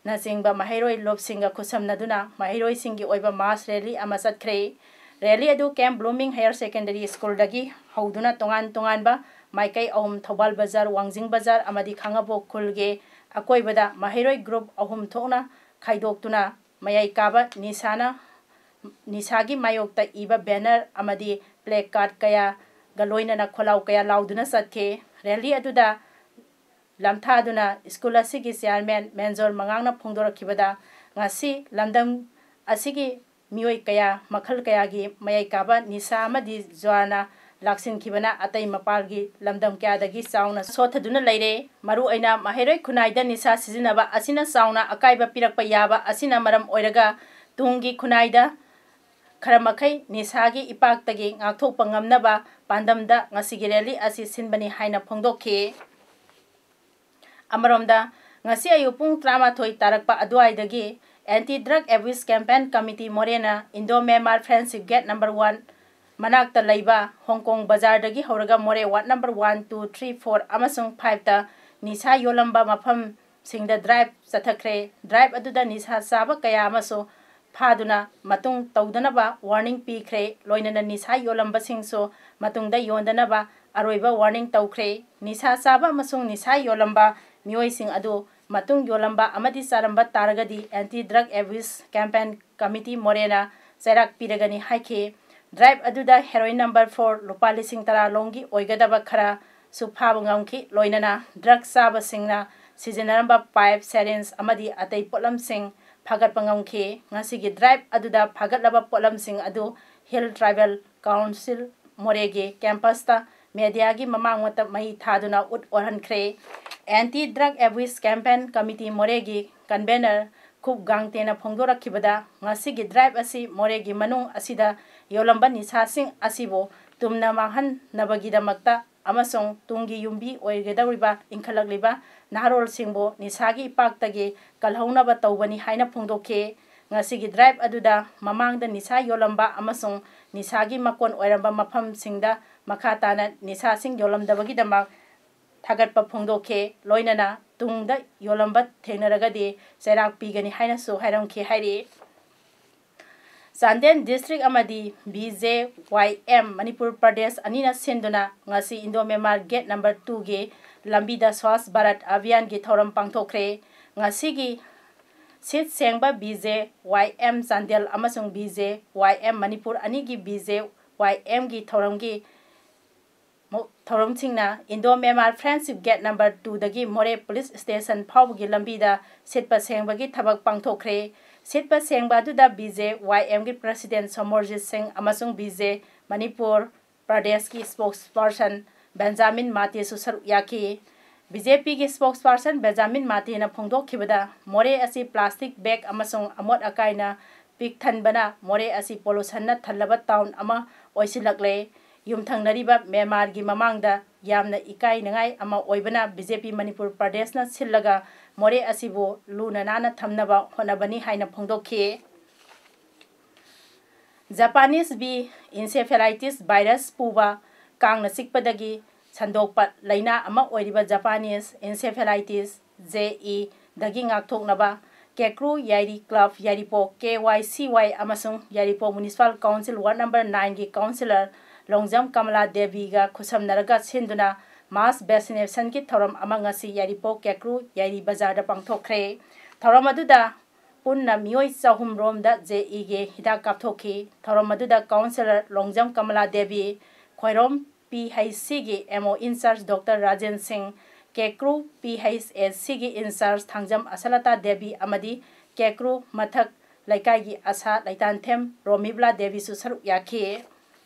ꯑꯦꯐꯅꯆꯤꯡꯕ ꯃꯍꯩꯔꯣꯏ ꯂꯨꯞꯁꯤꯡꯒ ꯈꯨꯠꯁꯝꯅꯗꯨꯅ ꯃꯍꯩꯔꯣꯏꯁꯤꯡꯒꯤ ꯑꯣꯏꯕ ꯃꯥꯁ ꯔꯦꯂꯤ ꯑꯃ ꯆꯠꯈ꯭ꯔꯦ꯫ ꯔꯦꯂꯤ ꯑꯗꯨ ꯀꯦꯝ ꯕ꯭ꯂꯨꯃꯤꯡ ꯍꯥꯌꯔ ꯁꯦꯀꯦꯟꯗꯔꯤ ꯁ꯭ꯀꯨꯜꯗꯒꯤ ꯍꯧꯗꯨꯅ ꯇꯣꯉꯥꯟ ꯇꯣꯉꯥꯟꯕ ꯃꯥꯏꯀꯩ ꯑꯍꯨꯝ, ꯊꯧꯕꯥꯜ ꯕꯖꯥꯔ, ꯋꯥꯡꯖꯤꯡ ꯕꯖꯥꯔ ꯑꯃꯗꯤ ꯈꯥꯉꯕꯣꯛ ꯈꯨꯜꯒꯤ ꯑꯀꯣꯏꯕꯗ ꯃꯍꯩꯔꯣꯏ ꯒ꯭ꯔꯨꯞ ꯑꯍꯨꯝ ꯊꯣꯛꯅ ꯈꯥꯏꯗꯣꯛꯇꯨꯅ ꯃꯌꯥꯏ ꯀꯥꯕ ꯅꯤꯁꯥꯅ, ꯅꯤꯁꯥꯒꯤ ꯃꯥꯌꯣꯛꯇ ꯏꯕ ꯕꯦꯅꯔ ꯑꯃꯗꯤ ꯄ꯭ꯂꯦ ꯀꯥꯔꯗ ꯀꯌꯥꯒ ꯂꯣꯏꯅꯅ ꯈꯣꯜꯂꯥꯎ ꯀꯌꯥ ꯂꯥꯎꯗꯨꯅ ꯆꯠꯈꯤ꯫ ꯔꯦꯂꯤ ꯑꯗꯨꯗ ꯂꯝꯊꯥꯗꯨꯅ ꯁ꯭ꯀꯨꯜ ꯑꯁꯤꯒꯤ ꯆꯤꯌꯥꯔꯃꯦꯟ ꯃꯦꯟꯖꯣꯔ ꯃꯉꯥꯡꯅ ꯐꯣꯡꯗꯣꯔꯛꯈꯤꯕꯗ, ꯉꯁꯤ ꯂꯝꯗꯝ ꯑꯁꯤꯒꯤ ꯃꯤꯑꯣꯏ ꯀꯌꯥ, ꯃꯈꯜ ꯀꯌꯥꯒꯤ ꯃꯌꯥꯏ ꯀꯥꯕ ꯅꯤꯁꯥ ꯑꯃꯗꯤ ꯖ꯭ꯋꯥꯔꯅ ꯂꯥꯛꯁꯤꯟꯈꯤꯕꯅ ꯑꯇꯩ ꯃꯄꯥꯜꯒꯤ ꯂꯝꯗꯝ ꯀꯌꯥꯗꯒꯤ ꯆꯥꯎꯅ ꯁꯣꯠꯊꯗꯨꯅ ꯂꯩꯔꯦ꯫ ꯃꯔꯨꯑꯣꯏꯅ ꯃꯍꯩꯔꯣꯏ ꯈꯨꯟꯅꯥꯏꯗ ꯅꯤꯁꯥ ꯁꯤꯖꯤꯟꯅꯕ ꯑꯁꯤꯅ ꯆꯥꯎꯅ ꯑꯀꯥꯏꯕ ꯄꯤꯔꯛꯄ ꯌꯥꯕ ꯑꯁꯤꯅ ꯃꯔꯝ ꯑꯣꯏꯔꯒ ꯇꯨꯡꯒꯤ ꯈꯨꯟꯅꯥꯏꯗ ꯈꯔ ꯃꯈꯩ ꯅꯤꯁꯥꯒꯤ ꯏꯄꯥꯛꯇꯒꯤ ꯉꯥꯛꯊꯣꯛꯄ ꯉꯝꯅꯕ ꯄꯥꯟꯗꯝꯗ ꯉꯁꯤꯒꯤ ꯔꯦꯂꯤ ꯑꯁꯤ ꯁꯤꯟꯕꯅꯤ ꯍꯥꯏꯅ ꯐꯣꯡꯗꯣꯛꯈꯤ꯫ ꯑꯃꯔꯣꯝꯗ, ꯉꯁꯤ ꯑꯌꯨꯛ ꯄꯨꯡ ꯇꯔꯥꯃꯥꯊꯣꯏ ꯇꯥꯔꯛꯄ ꯑꯗꯨꯋꯥꯏꯗꯒꯤ Anti Drug Abuse Campaign Committee ꯃꯣꯔꯦꯅ Indo Myanmar Friendship Gate number one ꯃꯅꯥꯛꯇ ꯂꯩꯕ ꯍꯣꯡꯀꯣꯡ ꯕꯖꯥꯔꯗꯒꯤ ꯍꯧꯔꯒ ꯃꯣꯔꯦ ward number one, two, three, four ꯑꯃꯁꯨꯡ fiveꯇ ꯅꯤꯁꯥ ꯌꯣꯜꯂꯝꯕ ꯃꯐꯝꯁꯤꯡꯗ drive ꯆꯠꯊꯈ꯭ꯔꯦ꯫ Drive ꯑꯗꯨꯗ ꯅꯤꯁꯥ ꯆꯥꯕ ꯀꯌꯥ ꯑꯃꯁꯨ ꯐꯥꯗꯨꯅ ꯃꯇꯨꯡ ꯇꯧꯗꯅꯕ warning ꯄꯤꯈ꯭ꯔꯦ꯫ ꯂꯣꯏꯅꯅ ꯅꯤꯁꯥ ꯌꯣꯜꯂꯝꯕꯁꯤꯡꯁꯨ ꯃꯇꯨꯡꯗ ꯌꯣꯟꯗꯅꯕ ꯑꯔꯣꯏꯕ warning ꯇꯧꯈ꯭ꯔꯦ꯫ ꯅꯤꯁꯥ ꯆꯥꯕ ꯑꯃꯁꯨꯡ ꯅꯤꯁꯥ ꯌꯣꯜꯂꯝꯕ ꯃꯤꯑꯣꯏꯁꯤꯡ ꯑꯗꯨ ꯃꯇꯨꯡ ꯌꯣꯜꯂꯝꯕ ꯑꯃꯗꯤ ꯆꯥꯔꯝꯕ ꯇꯥꯔꯒꯗꯤ Anti Drug Abuse Campaign Committee ꯃꯣꯔꯦꯅ ꯆꯩꯔꯥꯛ ꯄꯤꯔꯒꯅꯤ ꯍꯥꯏꯈꯤ꯫ Drive ꯑꯗꯨꯗ heroin number four ꯂꯨꯄꯥ ꯂꯤꯁꯤꯡ ꯇꯔꯥ ꯂꯣꯝꯒꯤ ꯑꯣꯏꯒꯗꯕ ꯈꯔꯁꯨ ꯐꯥꯕ ꯉꯝꯈꯤ꯫ ꯂꯣꯏꯅꯅ drug ꯆꯥꯕꯁꯤꯡꯅ ꯁꯤꯖꯤꯟꯅꯔꯝꯕ pipe, syringe ꯑꯃꯗꯤ ꯑꯇꯩ ꯄꯣꯠꯂꯝꯁꯤꯡ ꯐꯥꯒꯠꯄ ꯉꯝꯈꯤ꯫ ꯉꯁꯤꯒꯤ drive ꯑꯗꯨꯗ ꯐꯥꯒꯠꯂꯕ ꯄꯣꯠꯂꯝꯁꯤꯡ ꯑꯗꯨ Hill Tribal Council ꯃꯣꯔꯦꯒꯤ campusꯇ mediaꯒꯤ ꯃꯃꯥꯡꯃꯛꯇ ꯃꯩ ꯊꯥꯗꯨꯅ ꯎꯠ ꯑꯣꯏꯍꯟꯈ꯭ꯔꯦ꯫ Anti Drug Abuse Campaign Committee ꯃꯣꯔꯦꯒꯤ convener ꯈꯨꯞ ꯒꯥꯡꯇꯦꯅ ꯐꯣꯡꯗꯣꯔꯛꯈꯤꯕꯗ, ꯉꯁꯤꯒꯤ drive ꯑꯁꯤ ꯃꯣꯔꯦꯒꯤ ꯃꯅꯨꯡ ꯑꯁꯤꯗ ꯌꯣꯜꯂꯝꯕ ꯅꯤꯁꯥꯁꯤꯡ ꯑꯁꯤꯕꯨ ꯇꯨꯝꯅ ꯃꯥꯡꯍꯟꯅꯕꯒꯤꯗꯃꯛꯇ ꯑꯃꯁꯨꯡ ꯇꯨꯡꯒꯤ ꯌꯨꯝꯕꯤ ꯑꯣꯏꯒꯗꯧꯔꯤꯕ ꯏꯟꯈꯠꯂꯛꯂꯤꯕ ꯅꯍꯥꯔꯣꯜꯁꯤꯡꯕꯨ ꯅꯤꯁꯥꯒꯤ ꯏꯄꯥꯛꯇꯒꯤ ꯀꯜꯍꯧꯅꯕ ꯇꯧꯕꯅꯤ ꯍꯥꯏꯅ ꯐꯣꯡꯗꯣꯛꯈꯤ꯫ ꯉꯁꯤꯒꯤ drive ꯑꯗꯨꯗ ꯃꯃꯥꯡꯗ ꯅꯤꯁꯥ ꯌꯣꯜꯂꯝꯕ ꯑꯃꯁꯨꯡ ꯅꯤꯁꯥꯒꯤ ꯃꯀꯣꯟ ꯑꯣꯏꯔꯝꯕ ꯃꯐꯝꯁꯤꯡꯗ ꯃꯈꯥ ꯇꯥꯅ ꯅꯤꯁꯥꯁꯤꯡ ꯌꯣꯜꯂꯝꯗꯕꯒꯤꯗꯃꯛ ꯊꯥꯒꯠꯄ ꯐꯣꯡꯗꯣꯛꯈꯤ꯫ ꯂꯣꯏꯅꯅ ꯇꯨꯡꯗ ꯌꯣꯜꯂꯝꯕ ꯊꯦꯡꯅꯔꯒꯗꯤ ꯆꯩꯔꯥꯛ ꯄꯤꯒꯅꯤ ꯍꯥꯏꯅꯁꯨ ꯍꯥꯏꯔꯝꯈꯤ ꯍꯥꯏꯔꯤ꯫ ꯆꯥꯟꯗꯦꯜ district ꯑꯃꯗꯤ B J Y M Manipur Pradesh ꯑꯅꯤꯅ ꯁꯤꯟꯗꯨꯅ ꯉꯁꯤ Indo Myanmar Gate number twoꯒꯤ ꯂꯝꯕꯤꯗ Swachh Bharat Abhiyanꯒꯤ ꯊꯧꯔꯝ ꯄꯥꯡꯊꯣꯛꯈ꯭ꯔꯦ꯫ ꯉꯁꯤꯒꯤ ꯁꯤꯠ ꯁꯦꯡꯕ B J Y M Chandel ꯑꯃꯁꯨꯡ B J Y M Manipur ꯑꯅꯤꯒꯤ B J Y Mꯒꯤ ꯊꯧꯔꯝꯒꯤ ꯃꯨ-, ꯊꯧꯔꯝꯁꯤꯡꯅ Indo Myanmar Friendship Gate number twoꯗꯒꯤ ꯃꯣꯔꯦ police station ꯐꯥꯎꯕꯒꯤ ꯂꯝꯕꯤꯗ ꯁꯤꯠꯄ ꯁꯦꯡꯕꯒꯤ ꯊꯕꯛ ꯄꯥꯡꯊꯣꯛꯈ꯭ꯔꯦ꯫ ꯁꯤꯠꯄ ꯁꯦꯡꯕ ꯑꯗꯨꯗ B J Y Mꯒꯤ president Somorjit ꯁꯤꯡ ꯑꯃꯁꯨꯡ B J ꯃꯅꯤꯄꯨꯔ ꯄ꯭ꯔꯗꯦꯁꯀꯤ spokesperson ꯕꯦꯟꯖꯥꯃꯤꯟ ꯃꯥꯇꯦꯁꯨ ꯁꯔꯨꯛ ꯌꯥꯈꯤ꯫ B J Pꯒꯤ spokesperson ꯕꯦꯟꯖꯥꯃꯤꯟ ꯃꯥꯇꯦꯅ ꯐꯣꯡꯗꯣꯛꯈꯤꯕꯗ, ꯃꯣꯔꯦ ꯑꯁꯤ plastic bag ꯑꯃꯁꯨꯡ ꯑꯃꯣꯠ ꯑꯀꯥꯏꯅ ꯄꯤꯛ ꯊꯟꯕꯅ ꯃꯣꯔꯦ ꯑꯁꯤ pollutionꯅ ꯊꯜꯂꯕ town ꯑꯃ ꯑꯣꯏꯁꯤꯜꯂꯛꯂꯦ꯫ ꯌꯨꯝꯊꯪꯅꯔꯤꯕ ꯃ꯭ꯌꯥꯟꯃꯥꯔꯒꯤ ꯃꯃꯥꯡꯗ ꯌꯥꯝꯅ ꯏꯀꯥꯏꯅꯤꯡꯉꯥꯏ ꯑꯃ ꯑꯣꯏꯕꯅ ꯕꯤ ꯖꯦ ꯄꯤ ꯃꯅꯤꯄꯨꯔ ꯄ꯭ꯔꯗꯦꯁꯅ ꯁꯤꯜꯂꯒ ꯃꯣꯔꯦ ꯑꯁꯤꯕꯨ ꯂꯨꯅ ꯅꯥꯟꯅ ꯊꯝꯅꯕ ꯍꯣꯠꯅꯕꯅꯤ ꯍꯥꯏꯅ ꯐꯣꯡꯗꯣꯛꯈꯤ꯫ Japanese bee encephalitis virus ꯄꯨꯕ ꯀꯥꯡꯅ ꯆꯤꯛꯄꯗꯒꯤ ꯁꯟꯗꯣꯛꯄ ꯂꯥꯏꯅꯥ ꯑꯃ ꯑꯣꯏꯔꯤꯕ Japanese encephalitis, ꯖꯦ ꯏ, ꯗꯒꯤ ꯉꯥꯛꯊꯣꯛꯅꯕ ꯀꯦꯀ꯭ꯔꯨ ꯌꯥꯏꯔꯤ ꯀ꯭ꯂꯕ ꯌꯥꯏꯔꯤꯄꯣꯛ, ꯀꯦ ꯋꯥꯏ ꯁꯤ ꯋꯥꯏ, ꯑꯃꯁꯨꯡ ꯌꯥꯏꯔꯤꯄꯣꯛ ꯃ꯭ꯌꯨꯅꯤꯁꯤꯄꯥꯜ ꯀꯥꯎꯟꯁꯤꯜ ꯋꯥꯔꯗ ꯅꯝꯕꯔ ꯅꯥꯏꯟꯒꯤ ꯀꯥꯎꯟꯁꯤꯂꯔ ꯂꯣꯡꯖꯝ ꯀꯃꯂꯥ ꯗꯦꯕꯤꯒ ꯈꯨꯠꯁꯝꯅꯔꯒ ꯁꯤꯟꯗꯨꯅ mass vaccinationꯒꯤ ꯊꯧꯔꯝ ꯑꯃ ꯉꯁꯤ ꯌꯥꯏꯔꯤꯄꯣꯛ ꯀꯦꯀ꯭ꯔꯨ ꯌꯥꯏꯔꯤ ꯕꯖꯥꯔꯗ ꯄꯥꯡꯊꯣꯛꯈ꯭ꯔꯦ꯫ ꯊꯧꯔꯝ ꯑꯗꯨꯗ ꯄꯨꯟꯅ ꯃꯤꯑꯣꯏ ꯆꯍꯨꯝ ꯔꯣꯝꯗ ꯖꯦ ꯏꯒꯤ ꯍꯤꯗꯥꯛ ꯀꯥꯞꯊꯣꯛꯈꯤ꯫ ꯊꯧꯔꯝ ꯑꯗꯨꯗ councillor Longjam Kamala Devi, Khwairom P H ꯁꯤꯒꯤ M O in charge doctor Rajen Singh, Kekru P H ꯑꯦꯁ ꯁꯤꯒꯤ ꯏꯟꯆꯥꯔꯖ ꯊꯥꯡꯖꯝ ꯑꯁꯂꯇꯥ ꯗꯦꯕꯤ ꯑꯃꯗꯤ ꯀꯦꯀ꯭ꯔꯨ ꯃꯊꯛ ꯂꯩꯀꯥꯏꯒꯤ ꯑꯁꯥ ꯂꯩꯇꯥꯟꯊꯦꯝ ꯔꯣꯃꯤꯕꯂꯥ ꯗꯦꯕꯤꯁꯨ ꯁꯔꯨꯛ ꯌꯥꯈꯤ꯫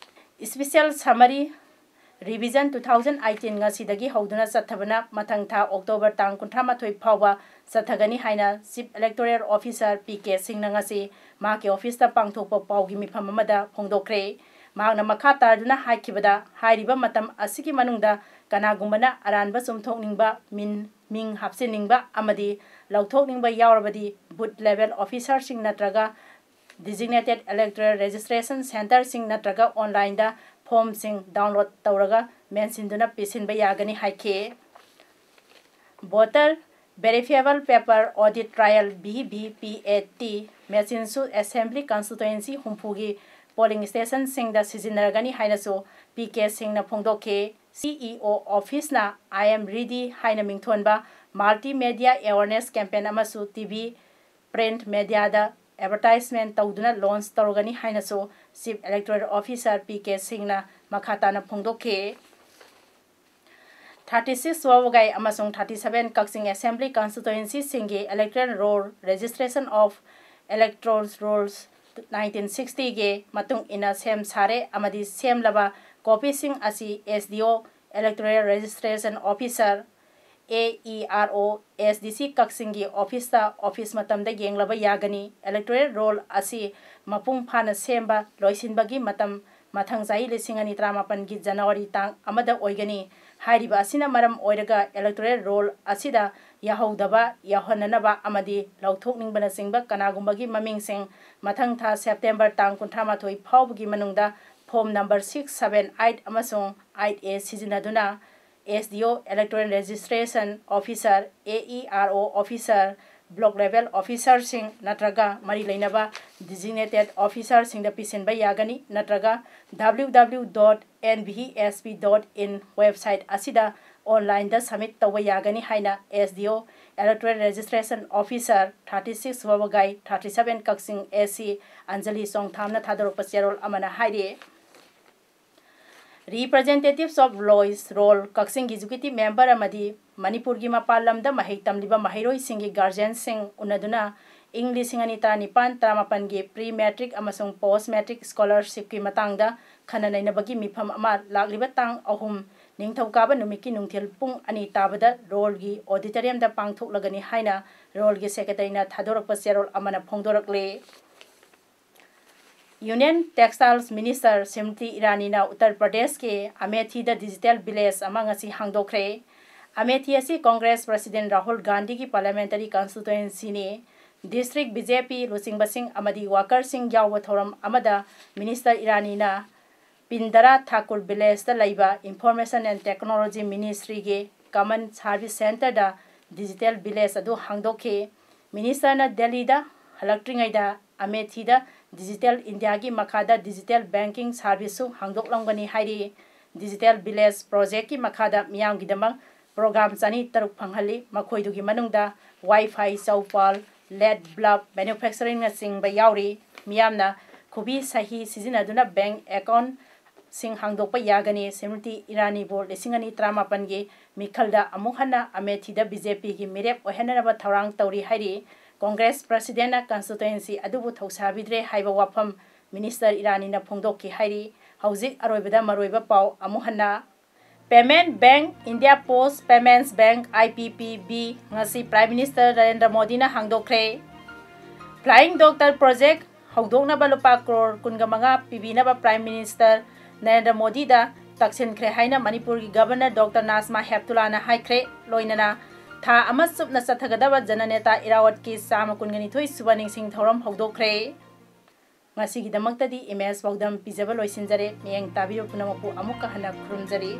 Special summary revision two thousand eighteen ꯉꯁꯤꯗꯒꯤ ꯍꯧꯗꯨꯅ ꯆꯠꯊꯕꯅ ꯃꯊꯪ ꯊꯥ ꯑꯣꯛꯇꯣꯕꯔ ꯇꯥꯡ ꯀꯨꯟꯊ꯭ꯔꯥ ꯃꯥꯊꯣꯏ ꯐꯥꯎꯕ ꯆꯠꯊꯒꯅꯤ ꯍꯥꯏꯅ Chief Electoral Officer P K ꯁꯤꯡꯅ ꯉꯁꯤ ꯃꯍꯥꯛꯀꯤ ꯑꯣꯐꯤꯁꯇ ꯄꯥꯡꯊꯣꯛꯄ ꯄꯥꯎꯒꯤ ꯃꯤꯐꯝ ꯑꯃꯗ ꯐꯣꯡꯗꯣꯛꯈ꯭ꯔꯦ꯫ ꯃꯍꯥꯛꯅ ꯃꯈꯥ ꯇꯥꯗꯨꯅ ꯍꯥꯏꯈꯤꯕꯗ, ꯍꯥꯏꯔꯤꯕ ꯃꯇꯝ ꯑꯁꯤꯒꯤ ꯃꯅꯨꯡꯗ ꯀꯅꯥꯒꯨꯝꯕꯅ ꯑꯔꯥꯟꯕ ꯆꯨꯝꯊꯣꯛꯅꯤꯡꯕ, ꯃꯤꯟ-, ꯃꯤꯡ ꯍꯥꯞꯆꯤꯟꯅꯤꯡꯕ ꯑꯃꯗꯤ ꯂꯧꯊꯣꯛꯅꯤꯡꯕ ꯌꯥꯎꯔꯕꯗꯤ booth level officerꯁꯤꯡ ꯅꯠꯇ꯭ꯔꯒ designated electoral registration centreꯁꯤꯡ ꯅꯠꯇ꯭ꯔꯒ online-ꯗ form-ꯁꯤꯡ download ꯇꯧꯔꯒ ꯃꯦꯟꯁꯤꯟꯗꯨꯅ ꯄꯤꯁꯤꯟꯕ ꯌꯥꯒꯅꯤ ꯍꯥꯏꯈꯤ꯫ Voter Verifiable Paper Audit Trail, V V P A T, ꯃꯦꯆꯤꯟꯁꯨ Assembly Constituency ꯍꯨꯝꯐꯨꯒꯤ polling stationꯁꯤꯡꯗ ꯁꯤꯖꯤꯟꯅꯔꯒꯅꯤ ꯍꯥꯏꯅꯁꯨ ꯄꯤ ꯀꯦ ꯁꯤꯡꯅ ꯐꯣꯡꯗꯣꯛꯈꯤ꯫ ꯁꯤ ꯏ ꯑꯣ ꯑꯣꯐꯤꯁꯅ I Am Ready ꯍꯥꯏꯅ ꯃꯤꯡꯊꯣꯟꯕ multimedia awareness campaign ꯑꯃꯁꯨ ꯇꯤ ꯚꯤ, print media-ꯗ advertisement ꯇꯧꯗꯨꯅ launch ꯇꯧꯔꯒꯅꯤ ꯍꯥꯏꯅꯁꯨ Chief Electoral Officer P K ꯁꯤꯡꯅ ꯃꯈꯥ ꯇꯥꯅ ꯐꯣꯡꯗꯣꯛꯈꯤ꯫ Thirty six ꯋꯥꯕꯒꯥꯏ ꯑꯃꯁꯨꯡ thirty seven Kakching Assembly Constituencyꯁꯤꯡꯒꯤ Electoral Roll, Registration of Electors Rolls nineteen sixtyꯒꯤ ꯃꯇꯨꯡ ꯏꯟꯅ ꯁꯦꯝ ꯁꯥꯔꯦ ꯑꯃꯗꯤ ꯁꯦꯝꯂꯕ copyꯁꯤꯡ ꯑꯁꯤ S D O, Electoral Registration Officer, A E R O, S D C ꯀꯛꯆꯤꯡꯒꯤ ꯑꯣꯐꯤꯁꯇ ꯑꯣꯐꯤꯁ ꯃꯇꯝꯗ ꯌꯦꯡꯂꯕ ꯌꯥꯒꯅꯤ꯫ Electoral Roll ꯑꯁꯤ ꯃꯄꯨꯡ ꯐꯥꯅ ꯁꯦꯝꯕ ꯂꯣꯏꯁꯤꯟꯕꯒꯤ ꯃꯇꯝ ꯃꯊꯪ ꯆꯍꯤ ꯂꯤꯁꯤꯡ ꯑꯅꯤ ꯇꯔꯥꯃꯥꯄꯟꯒꯤ January ꯇꯥꯡ ꯑꯃꯗ ꯑꯣꯏꯒꯅꯤ꯫ ꯍꯥꯏꯔꯤꯕ ꯑꯁꯤꯅ ꯃꯔꯝ ꯑꯣꯏꯔꯒ electoral roll ꯑꯁꯤꯗ ꯌꯥꯍꯧꯗꯕ, ꯌꯥꯎꯍꯟꯅꯅꯕ ꯑꯃꯗꯤ ꯂꯧꯊꯣꯛꯅꯤꯡꯕꯅꯆꯤꯡꯕ ꯀꯅꯥꯒꯨꯝꯕꯒꯤ ꯃꯃꯤꯡꯁꯤꯡ ꯃꯊꯪ ꯊꯥ September ꯇꯥꯡ ꯀꯨꯟꯊ꯭ꯔꯥ ꯃꯥꯊꯣꯏ ꯐꯥꯎꯕꯒꯤ ꯃꯅꯨꯡꯗ form number six seven eight ꯑꯃꯁꯨꯡ eight A ꯁꯤꯖꯤꯟꯅꯗꯨꯅ S D O, Electoral Registration Officer, A E R O Officer, Block Level Officerꯁꯤꯡ ꯅꯠꯇ꯭ꯔꯒ ꯃꯔꯤ ꯂꯩꯅꯕ designated officerꯁꯤꯡꯗ ꯄꯤꯁꯤꯟꯕ ꯌꯥꯒꯅꯤ, ꯅꯠꯇ꯭ꯔꯒ W W W dot N V S P dot in website ꯑꯁꯤꯗ onlineꯗ submit ꯇꯧꯕ ꯌꯥꯒꯅꯤ ꯍꯥꯏꯅ S D O, Electoral Registration Officer, thirty six Wawagai, thirty seven Kakching A C Anjali ꯆꯣꯡꯊꯥꯝꯅ ꯊꯥꯗꯣꯔꯛꯄ ꯆꯦꯔꯣꯜ ꯑꯃꯅ ꯍꯥꯏꯔꯤ꯫ Representatives of Lois Roll, ꯀꯛꯆꯤꯡꯒꯤ executive member ꯑꯃꯗꯤ ꯃꯅꯤꯄꯨꯔꯒꯤ ꯃꯄꯥꯟ ꯂꯝꯗ ꯃꯍꯩ ꯇꯝꯂꯤꯕ ꯃꯍꯩꯔꯣꯏꯁꯤꯡꯒꯤ guardianꯁꯤꯡ ꯎꯅꯗꯨꯅ ꯏꯪ ꯂꯤꯁꯤꯡ ꯑꯅꯤ ꯇꯔꯥꯅꯤꯄꯥꯟ ꯇꯔꯥꯃꯥꯄꯟꯒꯤ pre matric ꯑꯃꯁꯨꯡ post matric scholarshipꯀꯤ ꯃꯇꯥꯡꯗ ꯈꯟꯅ ꯅꯩꯅꯕꯒꯤ ꯃꯤꯐꯝ ꯑꯃ ꯂꯥꯛꯂꯤꯕ ꯇꯥꯡ ꯑꯍꯨꯝ ꯅꯤꯡꯊꯧꯀꯥꯕ ꯅꯨꯃꯤꯠꯀꯤ ꯅꯨꯡꯊꯤꯜ ꯄꯨꯡ ꯑꯅꯤ ꯇꯥꯕꯗ Rollꯒꯤ auditoriumꯗ ꯄꯥꯡꯊꯣꯛꯂꯒꯅꯤ ꯍꯥꯏꯅ Rollꯒꯤ secretaryꯅ ꯊꯥꯗꯣꯔꯛꯄ ꯆꯦꯔꯣꯜ ꯑꯃꯅ ꯐꯣꯡꯗꯣꯔꯛꯂꯤ꯫ Union Textiles Minister Shrimati ꯏꯔꯥꯅꯤꯅ Uttar ꯄ꯭ꯔꯗꯦꯁꯀꯤ ꯑꯃꯦꯊꯤꯗ digital village ꯑꯃ ꯉꯁꯤ ꯍꯥꯡꯗꯣꯛꯈ꯭ꯔꯦ꯫ ꯑꯃꯦꯊꯤ ꯑꯁꯤ Congress President ꯔꯥꯍꯨꯜ ꯒꯥꯟꯙꯤꯒꯤ parliamentary constituencyꯅꯤ꯫ District B J P ꯂꯨꯆꯤꯡꯕꯁꯤꯡ ꯑꯃꯗꯤ workerꯁꯤꯡ ꯌꯥꯎꯕ ꯊꯧꯔꯝ ꯑꯃꯗ Minister ꯏꯔꯥꯅꯤꯅ ꯄꯤꯟꯗꯔꯥ ꯊꯥꯀꯨꯔ villageꯇ ꯂꯩꯕ Information and Technology Ministryꯒꯤ Common Service Centreꯗ digital village ꯑꯗꯨ ꯍꯥꯡꯗꯣꯛꯈꯤ꯫ Ministerꯅ ꯗꯦꯜꯂꯤꯗ ꯍꯜꯂꯛꯇ꯭ꯔꯤꯉꯩꯗ ꯑꯃꯦꯊꯤꯗ Digital Indiaꯒꯤ ꯃꯈꯥꯗ digital banking serviceꯁꯨ ꯍꯥꯡꯗꯣꯛꯂꯝꯒꯅꯤ ꯍꯥꯏꯔꯤ꯫ Digital Village projectꯀꯤ ꯃꯈꯥꯗ ꯃꯤꯌꯥꯝꯒꯤꯗꯃꯛ program ꯆꯅꯤ ꯇꯔꯨꯛ ꯐꯪꯍꯜꯂꯤ꯫ ꯃꯈꯣꯏꯗꯨꯒꯤ ꯃꯅꯨꯡꯗ Wi-Fi, ꯆꯧꯄꯥꯜ, ꯂꯦꯠ ꯕꯜꯕ manufacturingꯅꯆꯤꯡꯕ ꯌꯥꯎꯔꯤ꯫ ꯃꯤꯌꯥꯝꯅ ꯈꯨꯕꯤ ꯁꯍꯤ ꯁꯤꯖꯤꯟꯅꯗꯨꯅ bank account ꯁꯤꯡ ꯍꯥꯡꯗꯣꯛꯄ ꯌꯥꯒꯅꯤ꯫ ꯁ꯭ꯔꯤꯃꯇꯤ ꯏꯔꯥꯅꯤꯕꯨ ꯂꯤꯁꯤꯡ ꯑꯅꯤ ꯇꯔꯥꯃꯥꯄꯟꯒꯤ ꯃꯤꯈꯜꯗ ꯑꯃꯨꯛ ꯍꯟꯅ ꯑꯃꯦꯊꯤꯗ B J Pꯒꯤ ꯃꯤꯔꯦꯞ ꯑꯣꯏꯍꯟꯅꯅꯕ ꯊꯧꯔꯥꯡ ꯇꯧꯔꯤ ꯍꯥꯏꯔꯤ꯫ Congress Presidentꯅ constituency ꯑꯗꯨꯕꯨ ꯊꯧꯁꯥꯕꯤꯗ꯭ꯔꯦ ꯍꯥꯏꯕ ꯋꯥꯐꯝ Minister ꯏꯔꯥꯅꯤꯅ ꯐꯣꯡꯗꯣꯛꯈꯤ ꯍꯥꯏꯔꯤ꯫ ꯍꯧꯖꯤꯛ ꯑꯔꯣꯏꯕꯗ ꯃꯔꯨꯑꯣꯏꯕ ꯄꯥꯎ ꯑꯃꯨꯛ ꯍꯟꯅ꯫ Payment Bank, India Post Payments Bank, I P P B, ꯉꯁꯤ Prime Minister ꯅꯔꯦꯟꯗ꯭ꯔ ꯃꯣꯗꯤꯅ ꯍꯥꯡꯗꯣꯛꯈ꯭ꯔꯦ꯫ Flying Doctor Project ꯍꯧꯗꯣꯛꯅꯕ ꯂꯨꯄꯥ ꯀ꯭ꯔꯣꯔ ꯀꯨꯟꯒ ꯃꯉꯥ ꯄꯤꯕꯤꯅꯕ Prime Minister ꯅꯔꯦꯟꯗ꯭ꯔ ꯃꯣꯗꯤꯗ ꯇꯛꯁꯤꯟꯈ꯭ꯔꯦ ꯍꯥꯏꯅ ꯃꯅꯤꯄꯨꯔꯒꯤ ꯒꯕꯔꯅꯔ ꯗꯣꯛꯇꯔ ꯅꯥꯖꯃꯥ ꯍꯦꯞꯇꯨꯂꯥꯅ ꯍꯥꯏꯈ꯭ꯔꯦ꯫ ꯂꯣꯏꯅꯅ ꯊꯥ ꯑꯃ ꯆꯨꯞꯅ ꯆꯠꯊꯒꯗꯕ ꯖꯅꯅꯦꯇꯥ ꯏꯔꯥꯋꯠꯀꯤ ꯆꯥꯝꯃ ꯀꯨꯟꯒ ꯅꯤꯊꯣꯏ ꯁꯨꯕ ꯅꯤꯡꯁꯤꯡ ꯊꯧꯔꯝ ꯍꯧꯗꯣꯛꯈ꯭ꯔꯦ꯫ ꯉꯁꯤꯒꯤꯗꯃꯛꯇꯗꯤ ꯏꯃꯦꯖ ꯄꯥꯎꯗꯝ ꯄꯤꯖꯕ ꯂꯣꯏꯁꯤꯟꯖꯔꯦ꯫ ꯃꯤꯠꯌꯦꯡ ꯇꯥꯕꯤꯕ ꯄꯨꯝꯅꯃꯛꯄꯨ ꯑꯃꯨꯛꯀ ꯍꯟꯅ ꯈꯨꯔꯨꯝꯖꯔꯤ꯫